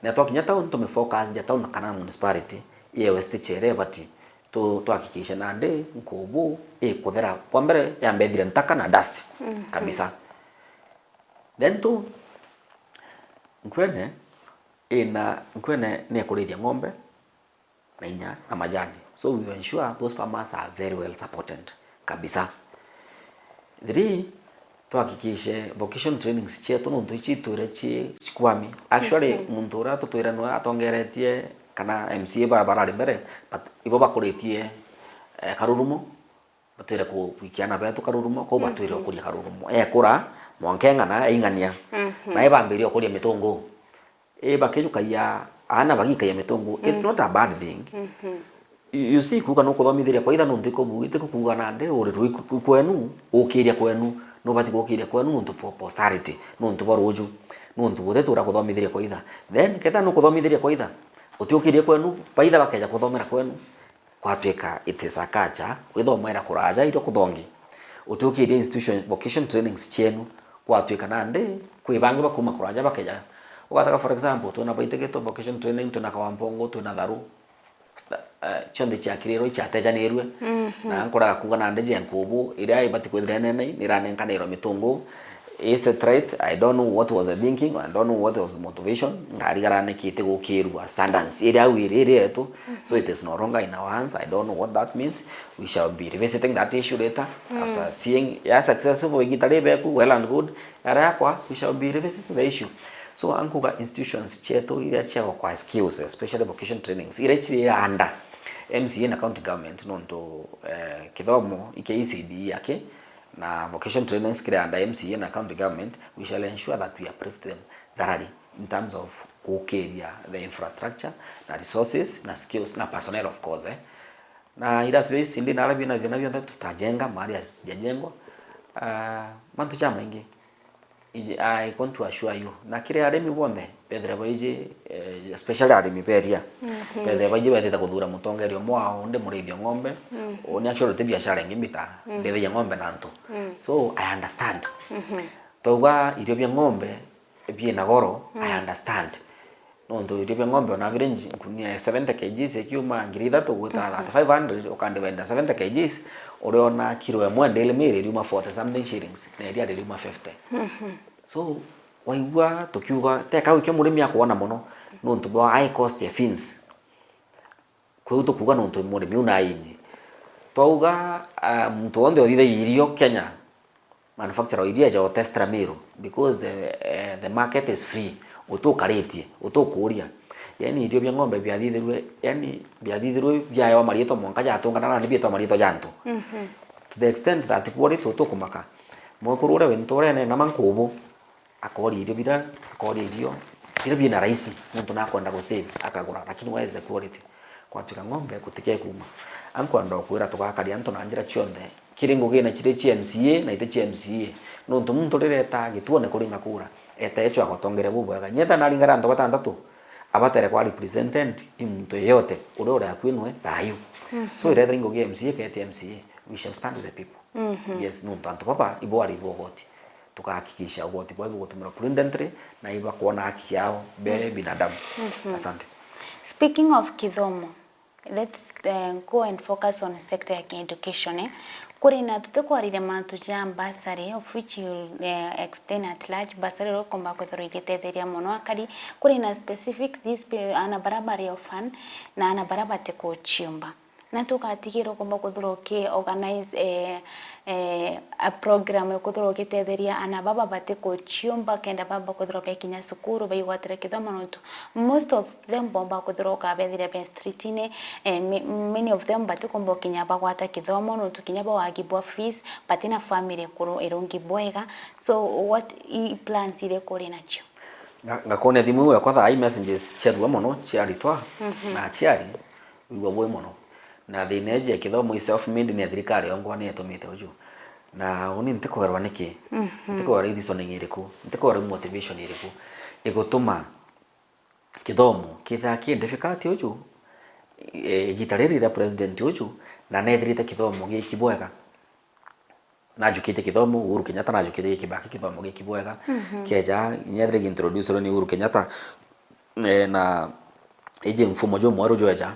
Na twakinya town, tumifocus ja town kana municipality ya West Chere ibati tu-, tuhakikishe nandi Nkubu ikuthera kwa mbere yambe ithire ntaka na dust kabisa. Then tu, Nkwene ina, Nkwene ni ikurithia ng'ombe na inya na majani. So we will ensure those farmers are very well supported kabisa. Three, tuhakikishe vocation trainings cietu nontu ici itwire ci cikwami. Actually, muntu uria tutwire niwe atongeretie kana M C A ba-, barari mbere, but ibo bakuritie, eh, Karurumo, batwire ku-, kwikia ana betu Karurumo, kou batwire ukuria Karurumo. Ekura, mwanka eng'ana, eing'ania. Na ibambirie ukuria mitungu. Ii, bakijukagia aana bagikagia mitungu, it's not a bad thing. You, you see, kuuga nukuthomithiria kwa itha nuntu ikubu-, itikukuuga nandi urirwe iku-, kwenu, ukiria kwenu, nubati gukiria kwenu nuntu for posterity, nuntu bwa ruju, nuntu guti tura kuthomithiria kwa itha. Then, kethira nukuthomithiria kwa itha, utiukirie kwenu, baitha bakeja kuthomera kwenu, gwatuika it is a culture, kwithomera kuraja irio kuthongi. Utiukirie institution, vocation trainings cienu, gwatuika nandi kwi bangi bakuma kuraja bakeja. Ugataka, for example, twina Baitigitwe vocation training, twina Kawampongo, twina Tharu. Sta-, eh, cionthe ciakirirwe, iciatejanirwe. Na nkuraga kuuga nandi je Nkubu, iria ibati kwithira inene, niranenkanirwe mitungu. Is it right? I don't know what was the thinking, I don't know what was the motivation. Ndarigara nikite gukirua standards iria au iri, iri yetu. So it is no longer in our hands. I don't know what that means. We shall be revisiting that issue later after seeing ya successful igita ribeku, well and good. Yara yakwa, we shall be revisiting the issue. So, ankuga institutions cietu iria ciagwa kwa skills, especially vocation trainings, iria ciri under M C A na county government, nontu, eh, kithomo i kia E C D E aki, na vocation trainings kiri under M C A na county government, we shall ensure that we uplift them thoroughly in terms of kuukiria the infrastructure, na resources, na skills, na personnel, of course, eh. Na irasi ici ndi narabi na thina bionthe tutajenga mahali hazijajengwa. Ah, mantu jamaingi. I, I want to assure you. Na kiri arimi bonthe, bethire baiji, eh, especially arimi beria. Bethire baiji betite kuthura mutongeria umwe wao, ndi murithia ng'ombe. Uni actually ti biashara ingi mbita, ndithagia ng'ombe na antu. So, I understand. Twauga irio bia ng'ombe, biina goro, I understand. Nontu irio bia ng'ombe on average, nkunia ya seventy kilograms ikiuma ngiri ithatu gwita thirty-five hundred, ukandivide na seventy kilograms, uriona kiro imwe Daily Meal iriuma forty something shillings, na iria ririuma fifty. So, waigua, teka wikio murimi akwona mono, nontu bwa high cost ya feeds. Kwou tukuuga nontu murimi u nainyi. Twauga, ah, muntu wonthe uthithagia irio Kenya, manufacturer wa iria eja utestra Meru, because the, eh, the market is free. Utukaritie, utukuria. Yani irio bia ng'ombe biathithirue, yani biathithirue biaewa mariitwa mwanka jatungana nandi bietwa mariitwa ja antu. To the extent that quality utukumaka. Mwekuru uria wi nturene na mankubu, akoria irio bira, akoria irio bira bina raisi, nontu nakwenda gu save, akagura, lakini where is the quality? Kwatuika ng'ombe gutike kuuma. Ankwenda ukwira tugakaria antu na njira cionthe, kiri ngugine ciri cia M C A na iti cia M C A, nontu muntu riria eta gituone kuringa kura, eta echwa agotongeria bubwega. Nyeta naringara antu batantatu, abatere kwa represented i muntu yeyote uria uri akui nwe thayu. So, irethira i ngugi ya M C A kana iti M C A, we shall stand with the people. Yes, nontu antu baba ibo ari ibo ugoti. Tukahakikisha ugoti bwao ibugutumirwa prudently na ibakwona haki yao be binadamu. Asante. Speaking of kithomo, let's, eh, go and focus on sector ya education, eh. Kuri na tutikwarire mantu ja bursary, of which you, eh, explain at large, bursary uria ukomba kwithirwa igitetheria mono akari. Kuri na specific, these pe-, ana bara bari orphan na ana bara batikuciumba. Na tugatigirwa ukomba kwithirwa uki organize, eh, eh, a program ya kwithirwa ugitetheria ana baba batikuciumba, kenda baba kwithirwa bekinya cukuru, baigwatire kithomo, nontu most of them bomba kwithirwa ukabethira be streetine, eh, ma-, many of them batikomba ukinya bagwata kithomo, nontu kinya bo wagi bwa fees, batina family kuru irungi bwega. So, what i-, plans iriku uri nacio? Nga-, ngakonia thimu yakwa thaa ii messages ciarua mono cia aritwa na aciari, wigua bui mono. Na thina iji ya kithomo i self made ni ya thirikari yongwa ni itumite uju. Na uni ntikwerwa niki? Ntikwerwa i reasoning iriku? Ntikwerwa i motivation iriku? Igutuma kithomo kithaa ki difficult uju, eh, igita riri ria president uju, na nethirite kithomo giki bwega. Najukitie kithomo, Uhuru Kenyatta najukitie giki baki kithomo giki bwega. Kieja, nyethire gi introduce ni Uhuru Kenyatta, eh, na iji mfumo jumweru jweja,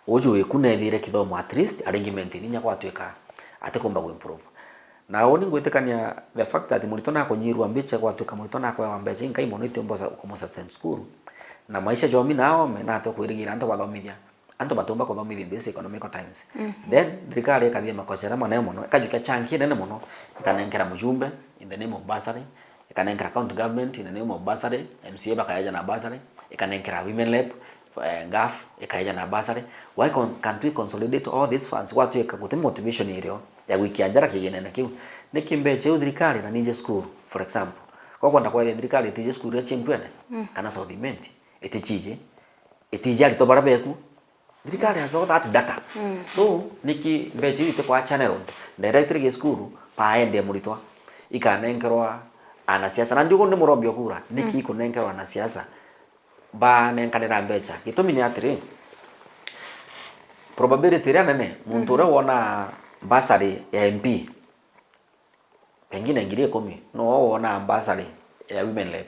uju wiku nethire kithomo at least aringi maintain inya gwatuika atikumba gu improve. Na uni ngwitikania the fact that muritwa nakunyirua mbecha, gwatuika muritwa nakwewa mbecha inkai mono itiumba kumu sustain school. Na maisha jomi naome, nate kwirigira antu bathomithia. Antu batiumba kuthomithia in this economical times. Then, thirikari ikathithia makocha jaria manene mono, ikajukia chunk inene mono, ikanenkera mujumbe in the name of bursary, ikanenkera county government in the name of bursary, M C A bakaeja na bursary, ikanenkera Women Rep, eh, Ngaf, ikaeja na bursary. Why con-, can't we consolidate all these funds? Gwatuika guti motivation irio ya gwikia njara kiginene kiu. Niki mbecha iu thirikari na nije cukuru, for example? Ko kwenda kwethia thirikari itije cukuru iria chinkwene, kana South Imenti, itichije, itije aritwa baria beku, thirikari has all that data. So, niki mbecha iu itikwaa channeled directly gi cukuru, baendie muritwa, ikanenkerwa anasiasa? Na ndiugu ndi murombi o kura, niki ikunenkerwa anasiasa banenkanira mbecha? Gitumi ni atiri, probability iria nene, muntu uria wona bursary ya M P, pengine ngiri ikumi, no wonaa bursary ya Women Rep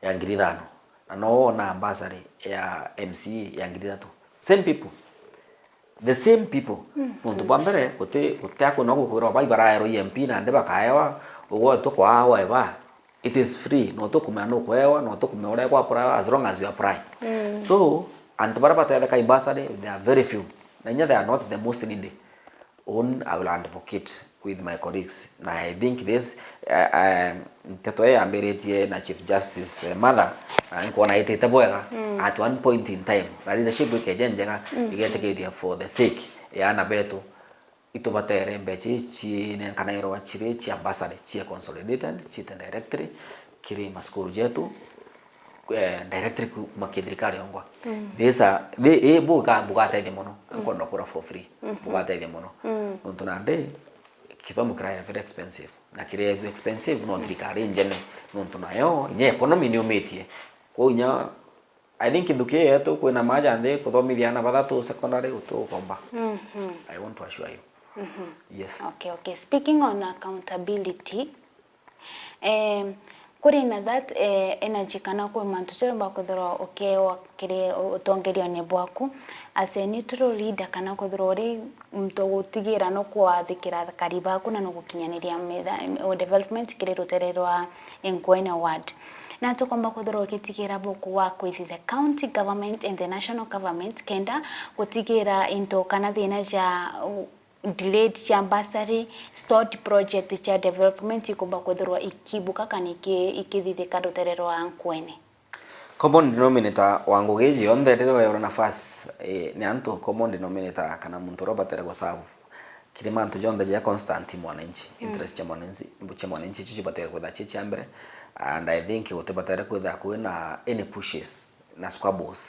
ya ngiri ithano, na no wonaa bursary ya M C A ya ngiri ithatu. Same people. The same people. Nontu bwa mbere, guti, guti akwina gukwirwa bai baraerwa i M P nandi bakaewa, ugwe tukwaa wae ba. It is free. No tukumenya nukuewa, no tukumenya uria gwa apply as long as you apply. So, antu baria batetheka i bursary, they are very few. Na inya they are not the most needy. Uni I will advocate with my colleagues. Na I think this, uh, uh, nteto ii yambiritie na Chief Justice, eh, Martha, na nkwona itite bwega at one point in time. Na leadership ikeja njega, igetikiria for the sake ya ana betu, itubatere mbecha ii cinenkanirwa ciri cia bursary, cia consolidated, cite directly kiri masukuru jetu, eh, directly ku-, kuma ki thirikari yongwa. These are, thi-, ii buga-, bugatethia mono. Nkwenda kura for free. Bugatethia mono. Nontu nandi kithomo kirae very expensive. Na kiri expensive no thirikari injene. Nontu nayo, inya economy niumitie. Kwou inya, I think nthuki yetu kwina maja nthi kuthomithia ana bathatu secondary utukomba. I want to assure you. Yes. Okay, okay. Speaking on accountability, eh, kuri na that, eh, energy kana kwi mantu jaria umba kwithirwa ukewa kiri utongerione bwaku as a neutral leader, kana kwithirwa uri muntu gutigira no kwathikira akari baku na no gukinyaniria metha, development kiri rutere rwa Nkuene ward. Na tukomba kwithirwa ugitigira buku work with the county government and the national government kenda gutigira into kana thina ja, uh, delayed cia bursary, stalled project cia development ikumba kwithirwa ikibuka kana iki-, ikithithika rutere rwa Nkuene. Common denominator wa ngugi iji yonthe riria weerwa nafasi, eh, ni antu common denominator kana muntu uria ubatere guserve kiri mantu jonthe ja constant mwananchi, interest cia mwananchi, cia mwananchi icio cibatere kwithirwa ci cia mbere, and I think gutibatere kwithirwa kwina any pushes na squabbles.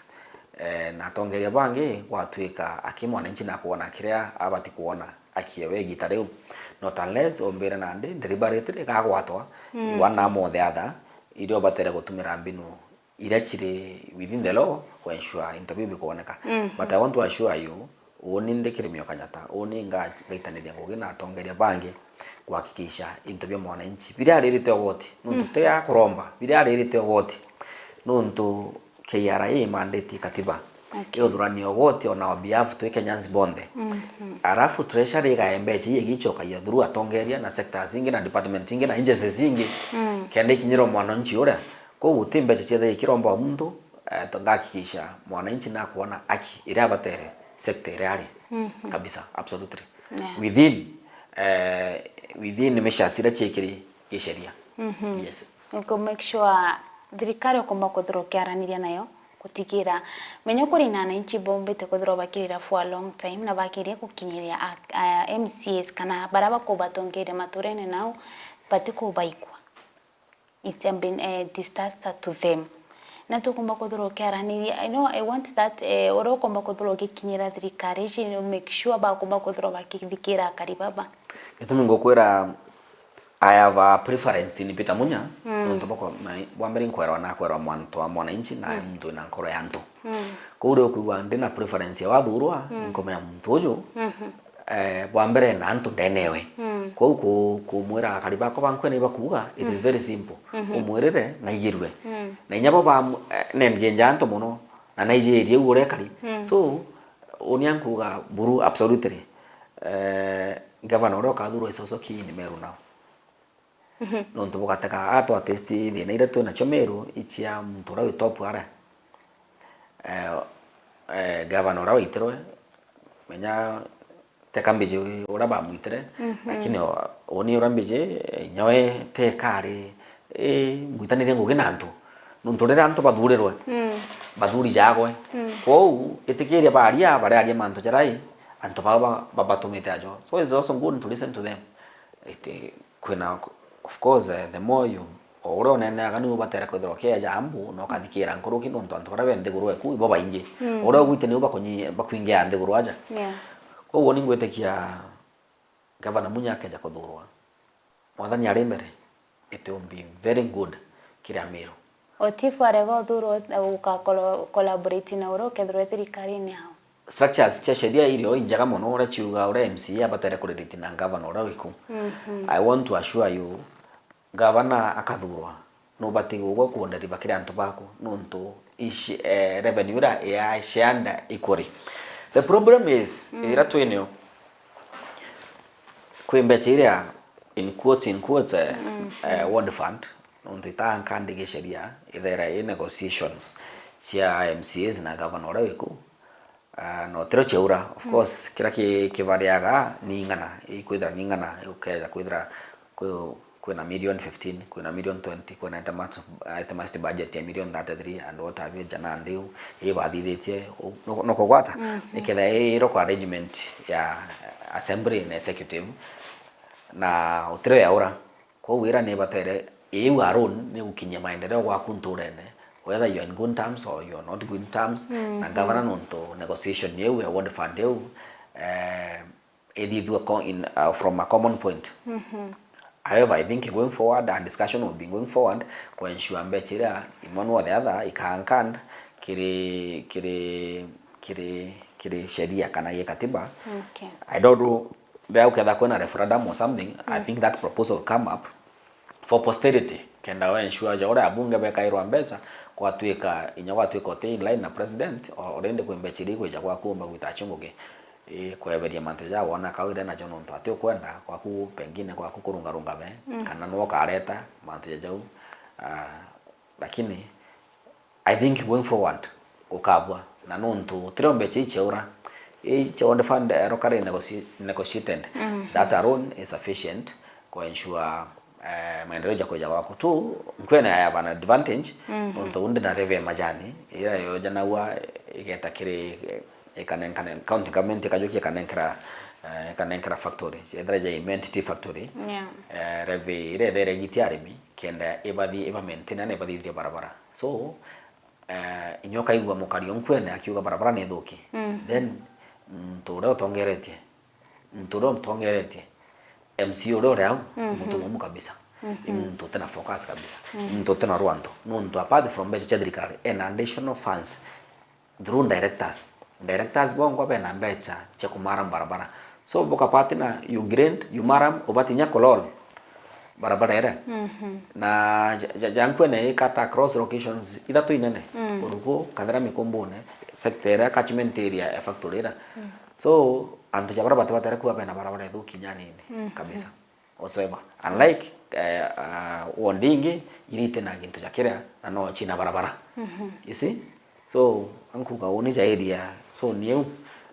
Eh, na atongeria bangi gwatuika aki mwananchi nakwona kiria abati kwona aki ewe igita riu, not unless umbire nandi deliberately gagwatwa one arm or the other, iria ubatere gutumira mbinu iria ciri within the law ku ensure into biu bikwoneka. But I want to assure you, uuni ndi Kirimio Kanyata, uuni nga-, ngaitaniria ngugi na atongeria bangi kuhakikisha into bia mwananchi biria aririte ugoti, nontu ti ya kuromba, biria aririte ugoti, nontu K R A imanditi katiba. Okay. Iuthurania ugoti on our behalf twi Kenyans bonthe. Arafu treasury igae mbecha ii igicokagia through atongeria na sectors ingi na department ingi na agencies ingi, kenda ikinyirwa mwananchi uria. Kwou guti mbecha ciethagia ikiromba o muntu, eh, to-, ngahakikisha mwananchi nakwona haki iria abatere sector iria ari. Kabisa, absolutely. Yeah. Within, eh, within measures iria ciikiri giceria. Yes. Uku make sure thirikari ukumba kwithirwa ukiaraniria nayo gutigira menya kuri na ananchi bombite kwithirwa bakirira for a long time na bakiria gukinyiria a, a, M C As kana baria bakubatongeria maturene nau batikubaigua. It's been, eh, disaster to them. Na tukumba kwithirwa ukiaraniria, I know, I want that, eh, uria ukumba kwithirwa ugikinyira thirikari ici, you make sure bakumba kwithirwa bakithikira akari baba. Gitumi ngukwira, I have a preference in Peter Munya, nontu bwa kwa-, ma-, bwa mbere nkwerwa na kwerwa mwantu wa mwananchi na muntu wina nkoro ya antu. Kou ri ukwigua ndina preference ya wathurwa, nkomenya muntu uju, eh, bwa mbere na antu ndenewe. Kwou ku-, kumwira akari bakwa ba Nkuene ibakuuga, it is very simple. Umwirire naigirue. Na inya bo ba, eh, nengenja antu mono, na naijirie u uria ekari. So, uni ankuuga buru absolutely. Eh, gavana uria ukathurwa is also key in Meru now. Nontu bugatega atwa test thina iria twi nacio Meru icia muntu uria wi top aria. Eh, eh, gavana uria waitirwe, menya teka mbiji uria bamwitire, lakini o-, uni uria mbiji, eh, nyawe teka ari, eh, mwitanirie ngugi na antu. Nontu riria antu bathurirwe, bathuri jagwe. Kwou, itikiria baria, bariaria mantu jarai, antu baba ba-, babatumite ajo. So it's also good to listen to them. Iti, kwina, of course, eh, the more you, o uria uneneaga niu ubatere kwithirwa ukieja mbu na ukathikira nkuruki, nontu antu baria be nthiguru eku ibo baingi. Uria ugwite niu bakunyi-, bakwingia nthiguru aja. Yeah. Koguo ni ngwitikia Gavana Munya akeja kuthurwa, Mwathani ari mbere, it will be very good kiri Amiru. O chief arega uthurwa, uka colo-, collaborate na uria ukethirwa thirikarine yao. Structures cia sheria irio injega mono uria ciuga uria M C A abatere kuririti na gavana uria wiku. I want to assure you, gavana akathurwa, nubati gugwa kuonda riba kiri antu baku, nontu ici, eh, revenue iria ya shared equally. The problem is, iria twinio, kwi mbecha iria, in quotes, in quotes, eh, eh, ward fund, nontu itaanka ndigi sheria, ithaira i negotiations cia M C As na gavana uria wiku, Ah, no, tiro chiaura, of course, kira ki-, kivariaga ni ing'ana, ikwithira ni ing'ana, ukeja kwithira kwi-, kwina million fifteen, kwina million twenty, kwina item-, itemized budget ya million thirty-three and what have you, jana ndiu, ibathithitie, u-, no, no kugwata, iketha i local arrangement ya assembly na executive, na utiro yaura. Kwou wira ni batere, iu alone ni gukinyia maendeleo gwaku nturene, whether you are in good terms or you are not good terms, na governor nontu negotiation iu ya ward fund iu, eh, ithithua co-, in, uh, from a common point. However, I think going forward, and discussion will be going forward, ku ensure mbecha iria in one way or the other ika anchored kiri, kiri, kiri, kiri sheria kana gi katiba. Okay. I don't know, bea uketha kwina referendum or something, I think that proposal come up for prosperity, kenda we ensure ja uria abunge bekairwa mbecha, gwatuika, inya gwatuika uti in line na president, o-, already kwi mbecha iria ikwija gwaku umba gwita achunguki, i, kweberia mantu ja wona kawire najo nontu ati ukwenda gwaku, pengine gwaku kurungarunga be, kana no ukareta mantu ja jau, ah, lakini I think going forward gukabua, na nontu trio mbecha ichiaura, ichi ward fund, eh, locally negoci-, negotiated, that alone is sufficient ku ensure, eh, maendeleo ja kuja gwaku. Tu, nkwene I have an advantage, nontu undi na levy ya majani, ira yojanagua igeta kiri, ikanenkane, county government ikajukia ikanenkera, eh, ikanenkera factory, ethira ja Imenti Tea Factory, Yeah. eh, levy ira ethere gitia arimi, kenda ibathi, iba maintain na ibathithia barabara. So, eh, inya ukaigua mukari o nkwene akiuga barabara ni thuki. Then, muntu uria utongeretie, muntu uria utongeretie, M C A uria uri au, muntu mumu kabisa. I muntu utina focus kabisa. I muntu utina rwanto. Nontu apart from mbecha cia thirikari, ena additional funds through directors. Directors bongwa bena mbecha cia kumara barabara. So, bukapati na you grind, you maram, ubati nya kulol barabara ere. Na ja, ja, ja nkwene ikata across locations ithatu inene. Uruku, Kathira, Mikumbune, sector ere, catchment area ya factory ira. So, antu ja bara bati batere kuba bena barabara ithuki nyanini kabisa. Whatsoever. Unlike, eh, ah, ward ingi, iria itina gintu ja kiria, na no china barabara. You see? So, ankuga uni ja area, so niu.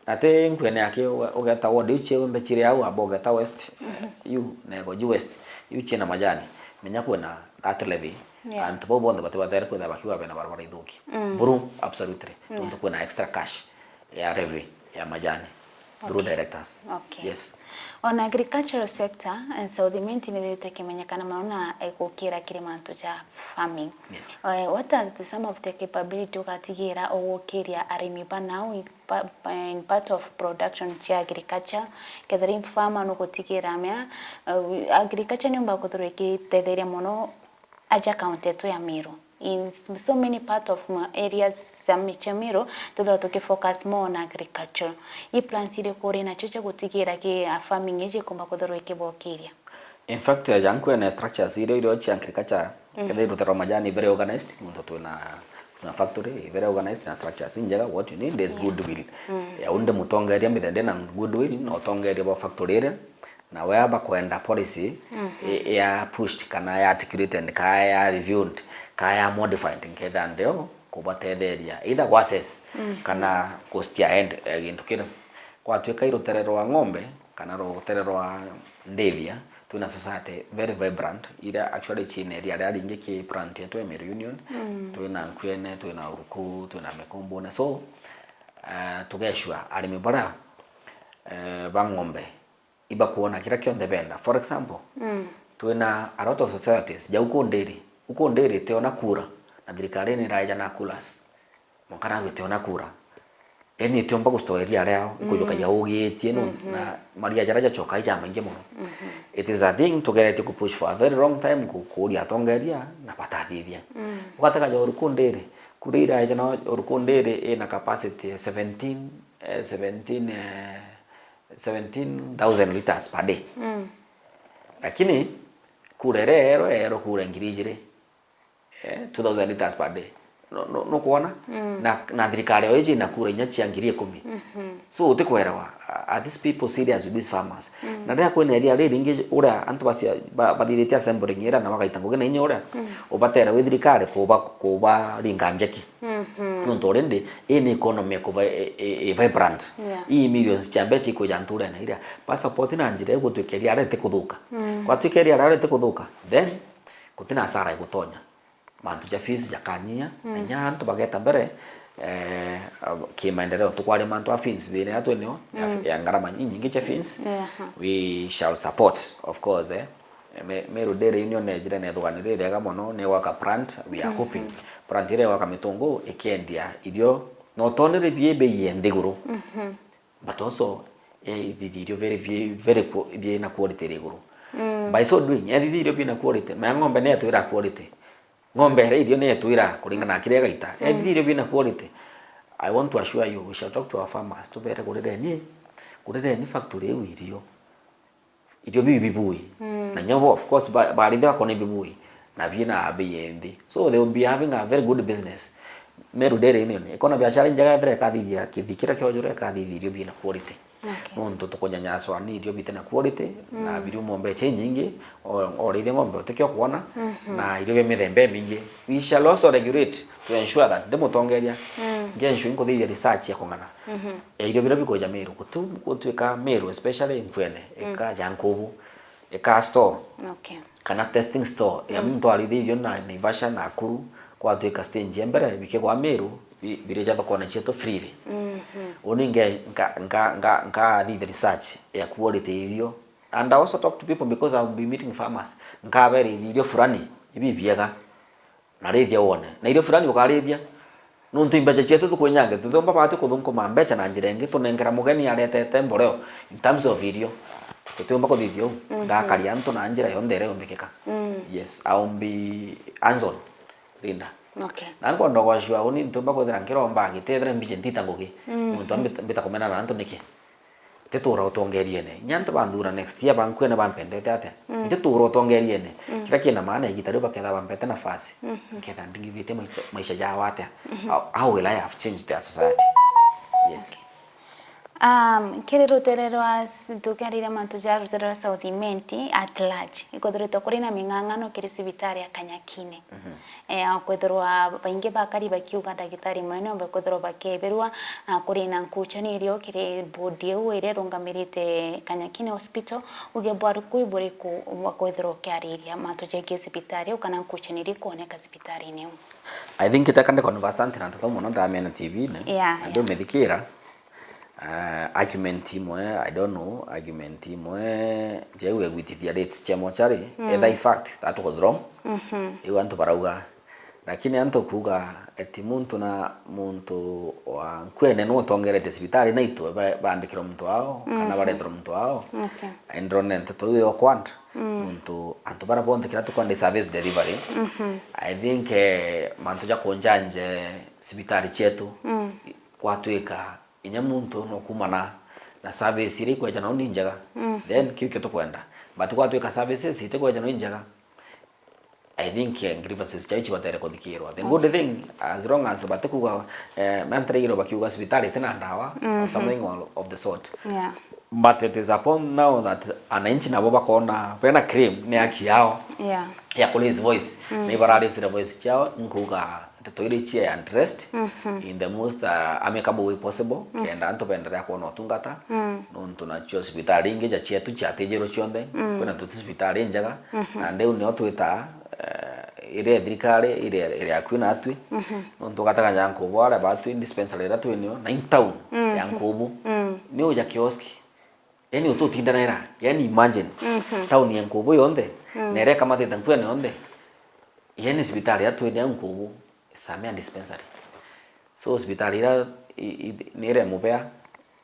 Na ti nkwene aki uge-, ugeta ward iu cionthe chiri au, abo ugeta West, eh, iu, na Igoji West, iu china majani. Menya kwina that levy. Yeah. Antu bau bonthe bati batere kwithira bakiuga bena barabara ithuki. Buru, absolutely. Nontu kwina extra cash ya levy ya majani through Okay. directors. Okay. Yes. On agricultural sector, eh, South Imenti nithirite kimenyekana mono na, eh, gukira kiri mantu ja farming. Yes. Eh, what are the, some of the capability ugatigira ugukiria arimi ba now in pa-, in part of production cia agriculture? Kethira i farmer nugutigira mea, eh, agriculture niumba kuthirwa ikitetheria mono aja county yetu ya Meru. In s-, so many part of ma-, areas cia mi-, cia Meru, tuthirwa tukifocus more on agriculture. I plans iriku uri nacio cia gutigira ki, a, farming iji ikumba kuthirwa ikibokiria? In fact, eh, ja nkwene structures iria irio cia agriculture, kethira iruterwa majani very organized, muntu twina, twina factory very organized na structures injega, what you need is goodwill. Ya undi mutongeria mbithe ndina goodwill, na utongeria bwa factory iria, na wea bakwenda policy i-, ya pushed, kana ya articulated, kana ya reviewed, kana ya modified, nketha ndeo kubatetheria either gwa assess kana ku steer ahead, eh, gintu kiri. Gwatuika i rutere rwa ng'ombe kana rutere rwa ndithia, twina society very vibrant, iria actually china area ria ringi ki plant yetu ya Meru Union, twina Nkwene, twina Uruku, twina Mikumbune. So, eh, tugeshua arimi baria, eh, ba ng'ombe ibakwona kiria kionthe benda. For example, twina a lot of societies ja uku ndiri. Uku ndiri tiona kura, na thirikari ni iraeja na kuras. Mwanka nawe tiona kura. Eni itiumba gustoa iria riao, ikujuka yaugitie no, na maria jaria jacoka ija maingi mono. It is a thing tugeretie ku push for a very long time, ku-, kuria atongeria na batathithia. Ugatega ja Uruku ndiri, kura iraeja na Uruku ndiri ina capacity ya seventeen, eh, seventeen, eh, seventeen thousand liters per day. Lakini kura iria ero, ero kura ngiri ijiri, eh, two thousand liters per day. No, no, nukwona? Na, na thirikari o iji ina kura inya cia ngiri ikumi. So, utikwerewa, a-, are these people serious with these farmers? Na riria kwina iria riringi uria antu bacio ba-, bathithitie assembling iria na bagaita ngugi na inya uria, ubatere wi thirikari kuba-, kubaringa njeki. Nontu already ii ni economy iko vi-, i, i, i vibrant. Yeah. Ii millions cia mbeca ikwija nturene iria. Passport na njira iu gutwika iria aria itikuthuka. Mm. Gwatwika iria aria itikuthuka, then gutina hasara igutonya. Mantu ja fees jakanyia, mm, na inya antu bageta mbere, eh, kimaendeleo. Tukwaria mantu a fees thiina ya twenio, ya, mm, ya ngarama inyingi cia fees, yeah, we shall support, of course, eh. Me-, Meru Dairy Union ejire na ithuganio ririega mono, ni gwaka plant, we are, mhm, hoping. Plant iria igwaka mitungu ikiendia irio, na utonere bie bei ya nthiguru. Mhm. But also, eh, ithithia irio very, very, very qu-, biina quality iri iguru. Mm. By so doing, eh, ithithia irio biina quality, na ng'ombe ni etwira quality. Ng'ombe iria irio ni etwira kuringana na kiria igaita. Mm. Eh, ithithia irio biina quality. I want to assure you, we shall talk to our farmers, tubere kurireni, kurireni factory iu irio. Irio biu bibui. Mm. Na nyo, of course, ba-, barithia bakona bibui. Na biina bei ya nthi. So they will be having a very good business. Meru Dairy Union ikona biashara injega ethira ikathithia kithi kiria kiojuru, ikathithia irio biina quality. Okay. Nontu tukunyanyaswa ni irio bitina quality, na, mm, biriuma mbeca inyingi, o, o rithia ng'ombe utikio kwona, mhm, na irio bia mithemba imingi. We shall also regulate to ensure that ndi mutongeria, mm, ngi ensure nkuthithia research ya kung'ana. Mhm. Ya irio biria bikwija Meru, guti gutwika Meru, especially Nkuene, mm, ikaja nkubu, ika store, okay, kana testing store ya, mm, muntu arithia irio na Naivasha, Nakuru, gwatwika stage ya mbere bikigwa Meru, bi-, birija thokone cietu freely. Mhm. Uni nge-, nka-, nka-, nka-, nkathithia research ya quality ya irio. And I also talk to people because I'll be meeting farmers. Nkabera irio fulani, ibi biega. Na rithia wone. Na irio fulani ukarithia. Nontu imbeca cietu tukwenyange, tutiumba bati kuthunkuma mbeca na njira ingi, tunengera mugeni aretete mboreo in terms of irio. Tutiumba kuthithia uu. Mhm. Ngakaria antu na njira yonthe iria yumbikika. Mm. Yes, I'll be hands on, Linda. Okay. Na nkwenda gwashua uni ntiumba kwithira nkiromba ngitethera mbije ntita ngugi. Mm. Nontu mbita, mbita kumenana na antu niki? Ntituura utongeriene. Inya antu banthura next year bankwene bampendete atia? Mm. Ntituura utongeriene. Mm. Kiria kina maana igita riu baketha bampete nafasi. Mhm. Nketha ndingithitie maisha, maisha jao atia? Mhm. How, how will I have changed their society? Yes. Okay. Um, kiri rutere rwa s-, tukiariria mantu ja rutere rwa South Imenti at large, ikwithiritwe kuri na ming'ang'ano kiri cibitari ya Kanyakine. Mhm. Eh, kwithirwa baingi bakari bakiuga ndagitari munene ombe kwithirwa bakebirwa, na kuri na nkuchanirio kiri board iu iria irungamirite Kanyakine Hospital, uge bwariku buriku bwa kwithirwa ukiariria mantu jegii cibitari iu kana nkuchanirio ikwoneka cibitarine iu? I think iteka ndi conversant na nteto mono ndamena T V-ini, yeah, na, yeah, ndumithikira. Ah, argument imwe, I don't know, argument imwe, njeu egwitithia rates cia mochari, mm, either in fact that was wrong, mhm, iu antu barauga. Lakini antu kuuga eti muntu na, muntu wa nkwene niwe utongerete cibitari na itwe ba-, baandikirwa muntu wao, kana, mhm, bareterwa muntu wao. Okay. Ndiro nteto iu yo kwanda, mm, muntu antu bara bonthe kira tukwenda service delivery. Mhm. I think, eh, mantu ja kunjanje cibitari cietu, mm, gwatwika inya muntu no kumana na service iria ikweja nao ni njega, mm, then kiu kio tukwenda. But gwatwika services itikweja nao ni njega, I think, eh, grievances chao chibatere kuthikirwa. The, okay, good thing, as long as batikuga, eh, mantereirwo bakiuga cibitari itina ndawa, or, mhm, something of, of the sort. Yeah. But it is upon now that ananchi nabo bakona bena claim ni haki yao, yeah, ya ku raise voice. Mm. Na ibara raise voice ciao, nkuga nteto iria icie addressed, mhm, in the most, uh, amicable way possible, mm, kenda antu benderea kwona utungata, mm, nontu nacio cibitari ingi ja cietu ciatijirwe cionthe, mm, kwina tuti cibitari njega, mhm, na ndiu nio twita, eh, iria ya thirikari, iria, iria akui natwi, mhm, nontu gataganya nkubu aria batwi dispensary iria twinio, na in town, mm, ya nkubu, mm, ni uja kioski. Yani ututindanaira, yani imagine, mhm, town ya nkubu yonthe, mm, na iria ikamatite nkuene yonthe, yani cibitari ya twinio ya nkubu, Samia dispensary. So, cibitari iria i, i, ni iria mubea,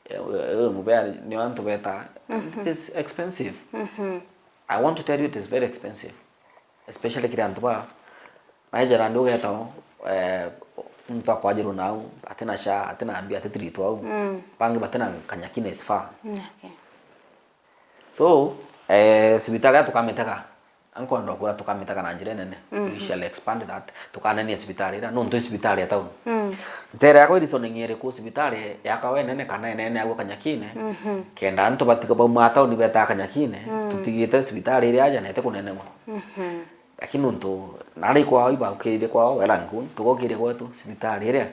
eh, eh, mubea nio antu beta, mhm, it is expensive. Mhm. I want to tell you it is very expensive. Especially kiri antu ba, naija nandi ugeta, eh, muntu akwajirwo nau, atina sha, atina mbia, atitiritwa au. Mm. Bangi batina Kanyakine is far. Mm, okay. So, eh, cibitari iria tukamitega, ankwenda kwira tukamitega na njira inene. Mhm. We shall expand that, tukanenie cibitari iria, nontu i cibitari ya town. Mm. Ntere yakwa i reasoning iriku, cibitari yakwa inene kana inene agwo Kanyakine, mhm, kenda antu batika bauma town beta Kanyakine, mm, tutigite cibitari iria aja na itikunenegwa. Mhm. Lakini nontu nari kwao, ibaukiririe kwao, well and good, tugokiria gwetu, cibitari iria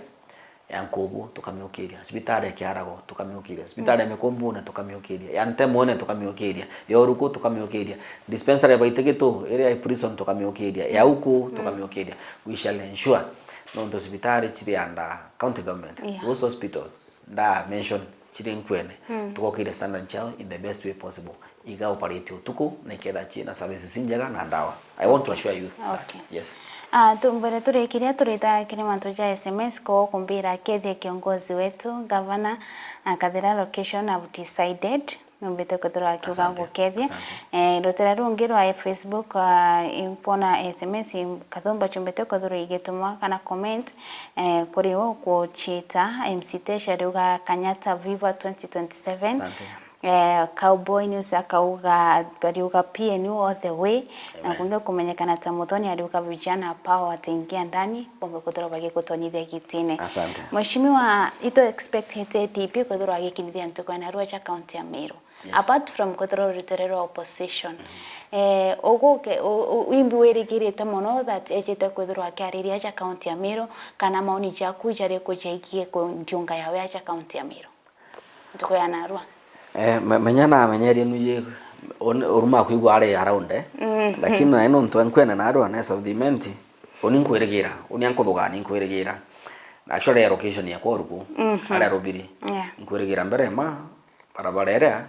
Ya Nkubu, tukamiukiria. Cibitari ya Kiarago, tukamiukiria. Cibitari ya Mikumbune, tukamiukiria. Ya Ntemwene, tukamiukiria. Ya Uruku, tukamiukiria. Dispensary ya Baitigitu, iria ya prison, tukamiukiria. Ya Uku, tukamiukiria. We shall ensure. Nontu cibitari ciri under county government. Yeah. Those hospitals, nda mention, ciri nkwene. Tugokiria standard ciao in the best way possible. Iga operate utuku, na iketha ciina services injega na ndawa. I want to assure you that. Okay. Yes. Ah, tu, mbere turikiria, turita kiri mantu ja S M S, ko kumbira kethia kiongozi wetu, gavana, akathira location have decided. Numbite kwithirwa akiuga ngukethie. Asante. Eh, rutera rungi rwa Facebook, ah, impona S M S, kathumba chumbite kwithirwa igitumwa kana comment, eh, kuri u kuchita, M C Tesha ariuga Kenyatta Viva twenty twenty-seven. Asante. Eh, Cowboy News akauga, bariuga P N U all the way. Na kumbia kumenyekana ta Muthoni ariuga vijana power wataingia ndani, bombe kwithirwa bagigutonyithia gitine. Asante. Mheshimiwa, itu expect H A T P kwithirwa agikinyithia ntuku ya narua ja county ya Meru. Yes. Apart from kwithirwa uri rutera rwa opposition, eh, uguke, u-, u-, imbi wirigirite mono that ejite kwithirwa akiariria aja county ya Meru, kana maoni jaku jari kujaigie ku ndiunga yawe aja county ya Meru? Ntuku ya narua. Eh, me-, menya namenyerie nuji, un-, uruma kwigua ari around, eh. Lakini nae nontu nkwene narua, na South Imenti, uni nkwirigira, uni ankuthugani nkwirigira. Actually, ya location ya kwa Uruku, aria Rubiri. Yeah. Nkwirigira mbere ma, barabara iria,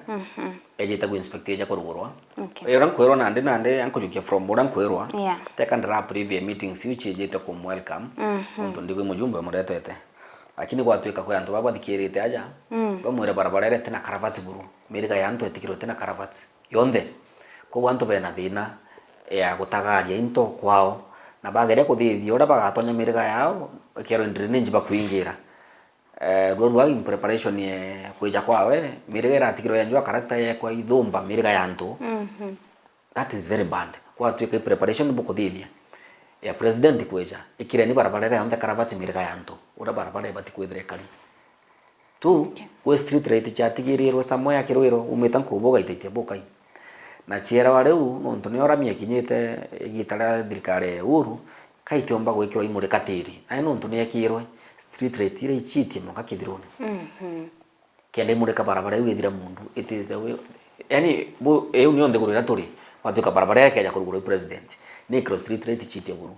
ejite ku inspect eja kurugurwa. Okay. Uria nkwirwa nandi, nandi ankujukia from uria nkwirwa. Yeah. Teka ndira preview meetings iu ciejite kum welcome. Nontu ndigwi mujumbe muretete. Lakini gwatuika kwi antu baba bathikirite aja, bamwire barabara iria itina karavati buru, miriga ya antu etikirwe itina karavati yonthe. Koguo antu bena thina ya gutagaria into kwao, na bageria kuthithia uria bagatonya miriga yao, ikerwa drainage bakuingira. Eh, rua rua in preparation ye kwija kwawe, miriga iratigirwa yenjwa character yekwa ithumba miriga ya antu. That is very bad. Kwatuika i preparation bukuthithia ya president kwija, ikireni barabara iria yonthe karavati miriga ya antu, uria barabara ibati kwithira ikari. Tu, okay, gwi street light ciatigirirwe somewhere Kirwiro, umite Nkubu ugaitaitia Bukai. Na cierawa riu, nontu nio rami ekinyite igita ria thirikari ya Uhuru, kaitiomba gwikirwa imurika tiri. Nayo nontu niekirwe, street light iria ichitie mwanka kithirone. Kenda imurika barabara iu ithire mundu, it is the way, yani, bu-, iu nio nthiguru iria turi, gwatuika barabara iria ikeja kurugurwa i president, nikirwe street light ichitie buru.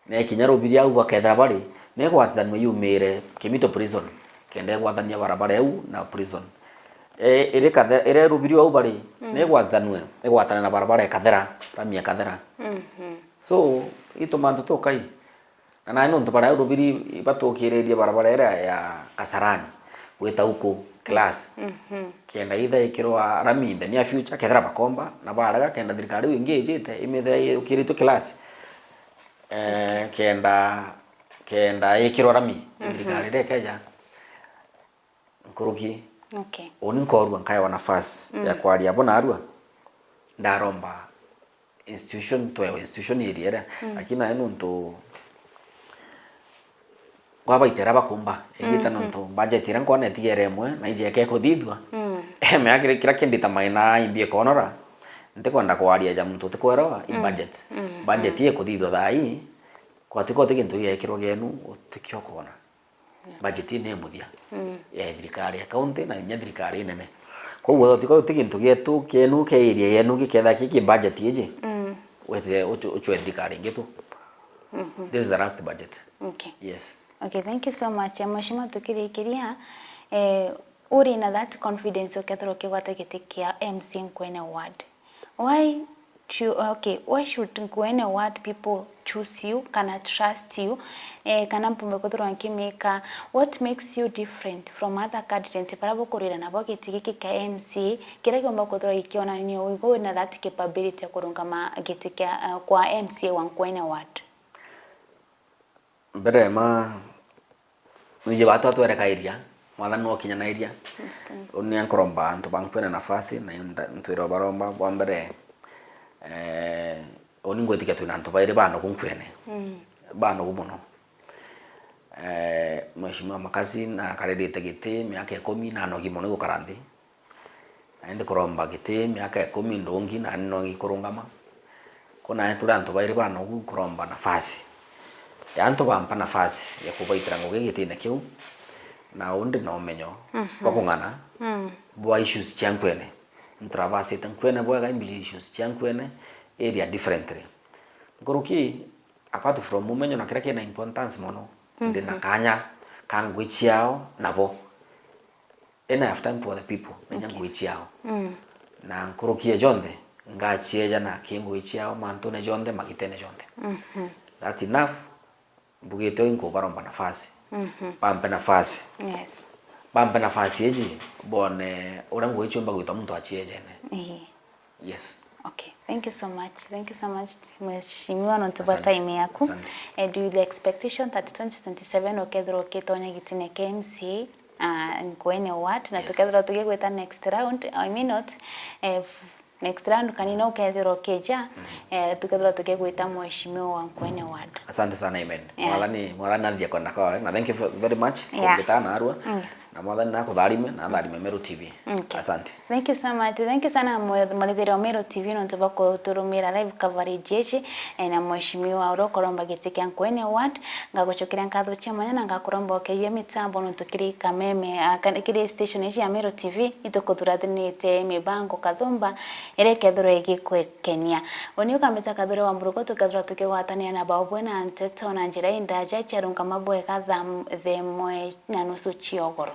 Na ikinya Rubiri au bakethira bari, na igwatanue yumire Kimito prison, kenda igwathania barabara iu na prison. E, iri Kathe-, iri Rubiri au bari, na igwatanue, igwatane na barabara ikathera, rami ikathera. So, itu mantu tukai. Na nai nontu baria Rubiri batukiririe barabara iria ya Kasarani, gwita uku class. Kenda itha ikirwa rami in the near future, kethira bakomba, na barega, kenda thirikari iu ingi ijite, imithira yukiritwe class. Eh, kenda, kenda ikirwa rami, thirikari iria ikeja nkuruki. Okay. Uni nkorua nkaewa nafasi ya kwaria abo narua, ndaromba institution, twewa institution iria iria. Lakini nayo nontu kwabaitera bakumba, igita nontu budget iria nkwona itigere imwe, na ije ike kuthithua. Eme akiri kira kindi ta maina imbi ikonora, ntikwenda kwaria ja muntu utikwelewa i budget. Budget ikuthithua thaa ii, kwatuika uti gintu giekirwa gienu, utikio kwona. Budget ii ni muthia ya thirikari ya county na inya thirikari nene. Koguo uti, uti gintu gietu kienu kia area yenu giketha ki, ki budget iji, wethire ucu-, ucwe thirikari ingi tu. This is the last budget. Okay. Yes. Okay, thank you so much. Eh, Mheshimiwa, tukirikiria, eh, uri na that confidence ukethirwa ukigwata giti kia M C Nkwene ward. Why choo-, okay, why should Nkwene ward people choose you, kana trust you, eh, kana mpumbe kwithirwa nkimika? What makes you different from other candidates baria bukurwira nabo giti giki kia M C A, kiria giumba kwithirwa gikionania uigo wina that capability ya kurungama giti kia, eh, kwa M C A wa Nkwene ward? Mbere ma, nwiji batu atwerekairia, Mwathani no kinyanairia. Yes, Lord. Uni nkuromba antu ba Nkwene nafasi, na nda-, ntwire baromba, bwa mbere, eh, uni ngwitikia twina antu bairi banogu Nkwene. Banogu mono. Eh, Mheshimiwa Makasi na akaririte giti miaka ikumi, na anogi mono gukara nthi. Nandi kuromba giti miaka ikumi ndungi, nani no ngikurungama. Ko nandi turi antu bairi banogu kuromba nafasi. ya antu bampa nafasi ya kubaitira ngugi gitine kiu, na undi na umenyo bwa kung'ana bwa issues cia nkwene. Nturavasite nkwene bwega, imbiji issues cia nkwene area differently. Nkuruki, apart from umenyo na kiria kina importance mono, ndi na kanya ka ngugi ciao nabo. And I have time for the people, na inya ngugi ciao. Na nkuruki ya jonthe, ngacieja na ki ngugi ciao mantune jonthe, magitene jonthe. That's enough. Mbugite uu inkubaromba nafasi. Bampe nafasi. Yes. Bampe nafasi iji, bone uria ngugi ciumba gwitwa muntu aciejene. Ii. Yes. Okay. Thank you so much. Thank you so much, Mheshimiwa, nontu bwa time yaku. Asante. Eh, do with the expectation that twenty twenty-seven ukethirwa ukitonya gitine kia M C A, ah, Nkuene Ward, na tukethirwa tugigwita next round, I mean not, eh, next round, kanini ukethirwa ukija, eh, tukethirwa tugigwita Mheshimiwa wa Nkuene Ward. Asante sana, amen. Yeah. Mwathani, Mwathani nathithia kwenda kwawe, na thank you very much kungita narua. Yes. Na Mwathani nakutharime, na atharime Meru T V. Okay. Asante. Thank you so much. Thank you sana mwe-, mwarithiria wa Meru T V nontu bwa kuturumira live coverage ici, eh, na Mheshimiwa uria ukuromba giti kia Nkuene Ward. Ngagucokeria nkatho cia mwanya na ngakuromba ukeiyua mitambo nontu kiri kameme, ah, kan-, kiri station ici ya Meru T V, itukuthurathirite mibango kathumba iria ikethirwa igikwikenia. Uni ukambita Kathure wa Mburuko, tukethirwa tukigwatania na baubwe na nteto na njira indaja ciarungama bwega thaa m-, thaa imwe na nusu ciogoro.